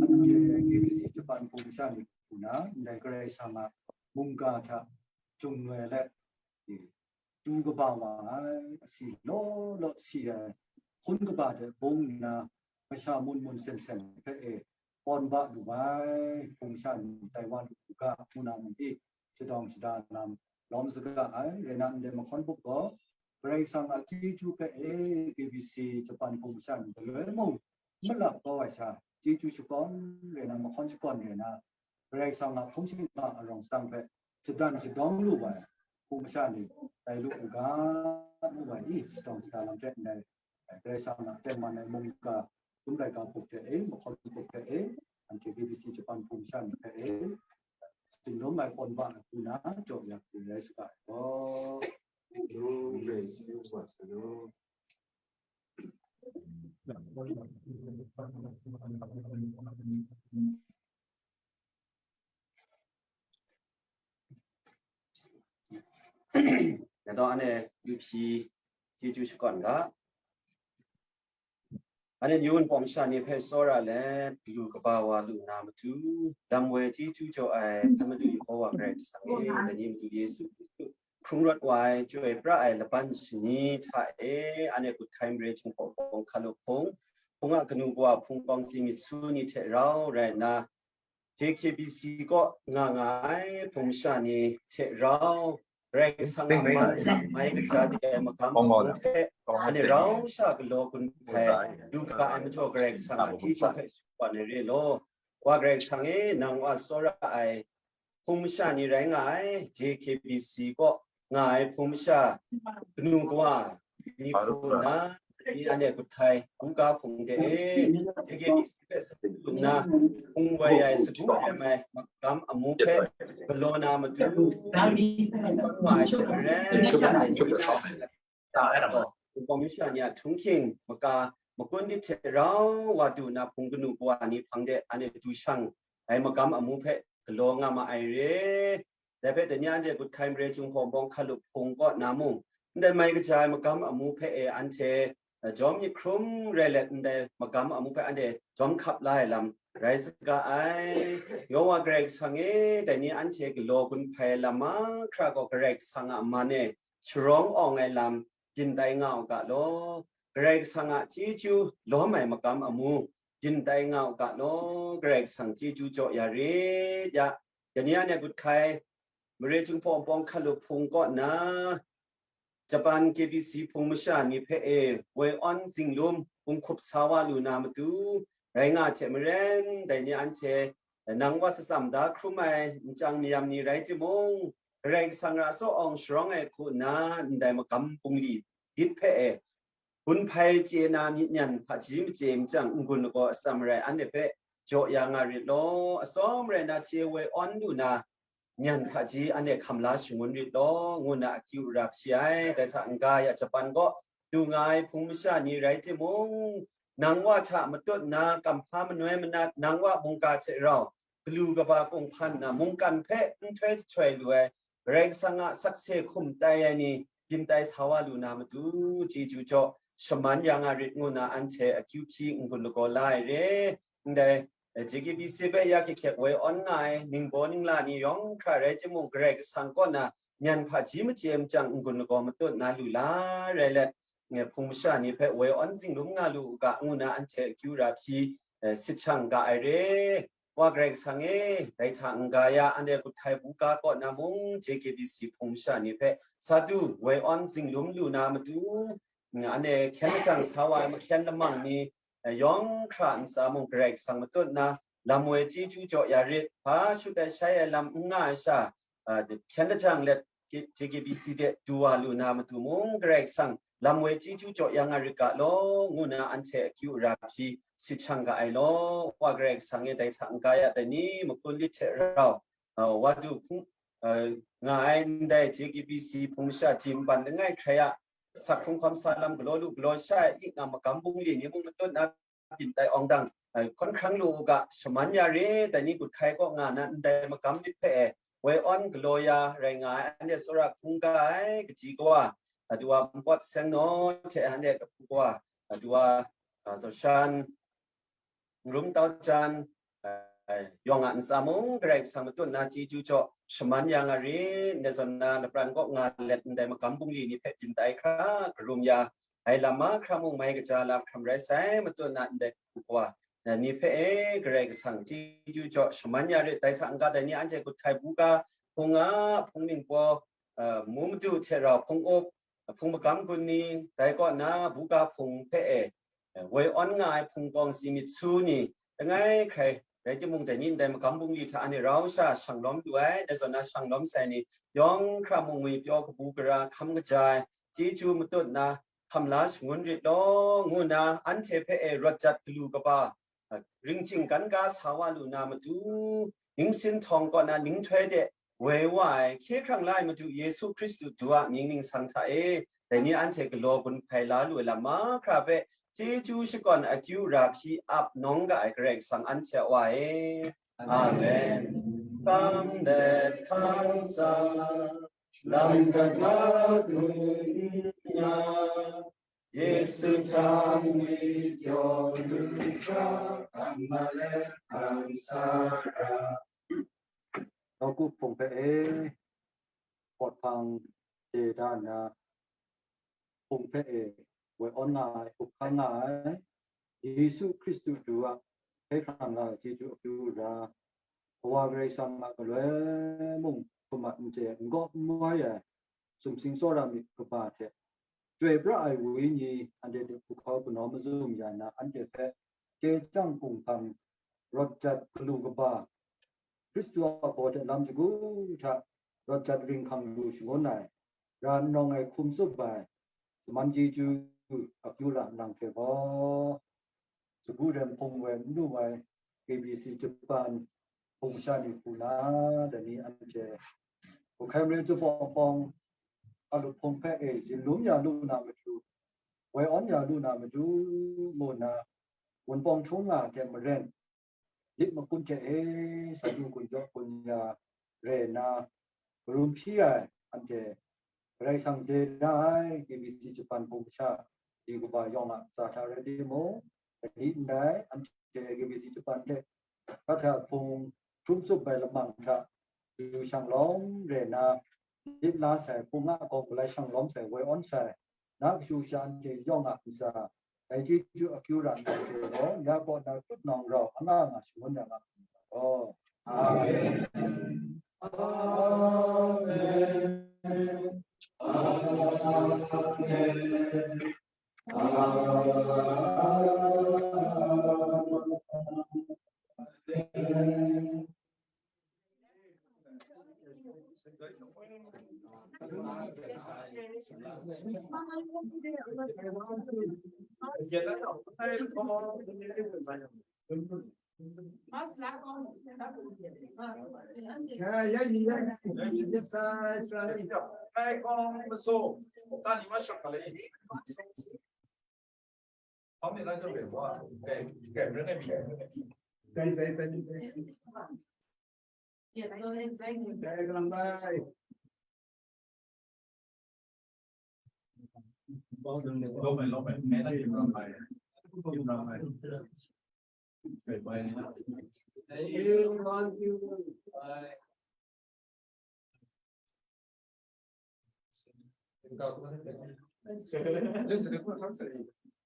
anhte K B C Japan hpung sha ni hku na, ndai Karai Kasang a mungga hta, jung noi let, du kaba wa ai, asi law law si ai, hpun kaba de bung nna, masha mun mun sen sen hpe e, pawn ba lu ai, hpung sha ni tai wa lu u ga, ngu na mung e, shadawng shada lam lawm saga ai, rai na ndai mahkawn bup gaw, Karai Kasang a chyeju hpe e, K B C Japan hpung sha ni galoi mung, malap kau ai sha, chyeju shakawn, rai na mahkawn shakawn rai na, Karai Kasang a hpung shingkang arawng sadang hpe shadan shadawng lu ai hpung masha ni tai lu u ga, ngu ai i, shadawng shada lam hte ndai, Karai Kasang a tengman ai mungga, kum laika hpuk hte e, mahkawn hpuk hte e, anhte K B C Japan hpung masha ni hpe e, tsinglung ai kawn ba ai hku na jaw ya hku rai saga ai gaw. Dai gaw anhte yu hpyi chyeju shakawn ga. Anhte yu npawng sha ni hpe tsawra let, galu kaba wa lu na matu, lam woi chyeju jaw ai hpan madu Yehowa Karai Kasang e, dai ni matu Yesu Hkristu, hkrung rawt wa ai, chyoi pra ai laban shani hta e, anhte kut hkai mare Jinghpaw Bawng Hkalup Hpung, hpung a kanu kawa hpung kawng si myit su ni hte rau rai nna, J K B C kaw nga nga ai hpung masha ni hte rau, Karai Kasang a man hta mai kaja de ai magam amu hpe, anhte rau sha galaw gun hpai, lu ga ai majaw Karai Kasang a chyeju hpe shakawn ai re law. Wa Karai Kasang e, nang wa tsawra ai hpung masha ni rai nga ai, J K B C kaw nga ai hpung masha, kanu kawa ni hku nna, ni anhte kut hkai, buga hpung de e, J K B C hpe sagu nna, hpung woi ai, sagu rem ai magam amu hpe galaw na matu, nga ai hte maren, Information ya htunghking maka makun ni hte rau wa du na hpung kanu kawa ni hpang de anhte du shang ai magam amu hpe galaw nga ma ai re. Dai hpe dai ni anhte kut hkai mare Jinghpaw Bawng Hkalup Hpung kaw na mung, ndai mai kaja ai magam amu hpe e anhte, eh, jawm myit hkrum rai let ndai magam amu hpe anhte jawm hkap la ai lam rai saga ai. Yehowa Karai Kasang e, dai ni anhte galaw gun hpai lam mahkra gaw Karai Kasang a man e sharawng awng ai lam, byin tai nga u ga law. Karai Kasang a chyeju lawm ai magam amu, byin tai nga u ga law. Karai Kasang chyeju jaw ya rit ya. Dai ni anhte kut hkai, mare Jinghpaw Bawng Hkalup Hpung kaw nna, Japan K B C hpung masha ni hpe e, woi awn zinglum hpung hkup sa wa lu na matu, rai nga hte maren, dai ni anhte, nang wa shatsam da hkrum ai nchyang mayam ni rai timung, Karai Kasang ra tsaw awng sharawng ai hku nna ndai magam bungli lit hpe e, gun hpai chye na myit nyan hpaji machye machyang n-gun lagaw atsam rai anhte hpe jaw ya nga rit law, atsawm rai na chye woi awn lu na, nyan hpaji anhte hkam la shangun rit law, ngu na akyu ra hpyi ai. Dai hta n-ga ya Japan kaw du nga ai hpung masha ni rai timung, nang wa hta matut nna kamhpa manoi manat, nang wa mungga hte rau galu kaba kunghpan na mungkan hpe nhtoi jahtoi lu ai, Karai Kasang a sakse hkum tai ai ni, byin tai sa wa lu na matu, chyeju jaw shaman ya nga rit ngu na anhte akyu hpyi n-gun lagaw la ai re. Ndai, eh, J K B C hpe ya hkyek hkyek woi awn nga ai ningbaw ningla ni yawng hkra rai timung, Karai Kasang kaw na nyan hpaji machye machyang n-gun lagaw matut na lu la rai let, eh, hpung masha ni hpe woi awn zinglum nga lu u ga, ngu na anhte akyu ra hpyi, eh, sit shang ga ai re. Wa Karai Kasang e, dai hta n-ga ya, anhte kut hkai buga kaw na mung, J K B C hpung masha ni hpe sa du woi awn zinglum lu na matu, anhte hkyen lajang sa wa ai mahkyen lamang ni, eh, yawng hkra ntsa mung Karai Kasang matut nna, lam woi chyeju jaw ya rit, hpa shut ai shai ai lam n nga ai sha, ah, hkyen lajang let, J K B C de du wa lu na matu mung, Karai Kasang lam woi chyeju jaw ya nga rit ga law, ngu na anhte akyu ara hpyi sit shang ga ai law. Wa Karai Kasang e dai hta n-ga ya dai ni, makun lit hte rau, uh, wa du hpung, uh, nga ai ndai J K B C hpung masha jim ban langai hkrai a, sak hkrung hkawm sa lam galaw lu galaw sha ai, lik na magam bungli ni mung matut na byin tai awng dang, eh, hkawn hkrang lu u ga, shaman ya re, dai ni gut hkai kaw nga na ndai magam myit hpe e, woi awn galaw ya rai nga ai, anhte tsawra hkungga ai kaji kawa, a, du wa npawt seng naw hte anhte kahpu kawa, a, du wa, a, Zoshan, Nrum Tau Jan, eh, yawng a ntsa mung Karai Kasang matut na chyeju jaw shaman ya nga rit, ndai zawn na lapran kaw nga let ndai magam bungli ni hpe byin tai hkra karum ya ai lam mahkra mung mai kaja la hkram rai sai, matut na ndai hku kawa, eh, ni hpe e Karai Kasang chyeju jaw shaman ya rit, dai hta n-ga dai ni anhte gut hkai buga, hpung a, hpung ningpaw, eh, mu madu hte rau hpung up, hpung magam gun ni, dai kaw na buga hpung hpe e, eh, woi awn nga ai hpung kawng si myit su ni, langai hkrai rai timung, dai ni ndai magam bungli hta anhte rau sha shang lawm lu ai, dai zawn na shang lawm sai ni yawng hkra mung ngwipyaw kabu gara hkam kaja ai, chyeju matut na hkam la shangun rit law, ngu na anhte hpe e rawt jat galu kaba, ringcing kan ga sa wa lu na matu, ningsin htawng kaw na ninghtoi de woi wa ai, hkye hkrang la ai Madu Yesu Hkristu du a mying ningsang hta e, dai ni anhte galaw gun hpai la lu ai lam mahkra hpe, chyeju shakawn akyu ra hpyi ap nawng ga ai Karai Kasang anhte a Wa e. Amen. Kam let hkang sa, lam kaga dun n-, ya, Yesu hta ngwipyaw lu hkra, kam let hkang sa ra. Nawku hpung hpe e, pawt hpang de da nna, hpung hpe e, woi awn nga ai, up hkang nga ai, Yesu Hkristu du a, hkye hkrang la ai chyeju akyu ra, Kawa Karai Kasang a galoi mung hkum a n chye, n gaw n wai ai, sumsing tsawra myit kaba hte, Chyoi pra ai Wenyi anhte hte hpu hkau kanaw mazum ya na, anhte hpe chye chyang hpung hpang rawt jat galu kaba, Hkristu a baw hte lam shagu hta rawt jat ring hkang lu shangun ai, ra n nawng ai hkum tsup ai, shaman chyeju akyu ra nang hte gaw, Sagu Rem hpung woi n lu ai K B C Japan hpung masha ni hku na, dai ni anhte, Hku Hkai Mare Chyum Pawng Pawng a lup hpung hpe e, zimlum ya lu na matu, woi awn ya lu na matu, ngu nna, Wunpawng htung nga hte maren, lit makun hte e, sa du gun jaw gun ya re nna, karum hpyi ai anhte, Karai Kasang de na ai K B C Japan hpung masha, di kaba yawng a ntsa hta rai timung, dai ni ndai, anhte K B C Japan hte Hkahta hpung hkrum tsup ai lamang hta, yu shang lawm re nna, lit la sai, hpung a gawng galai shang lawm sai, woi awn sai, na kashu kasha anhte yawng a ntsa, dai chyeju akyu ra nna hte gaw, ya kaw na tut nawng rau anga nga shangun ya nga ai gaw. Amen. Amen. Amen.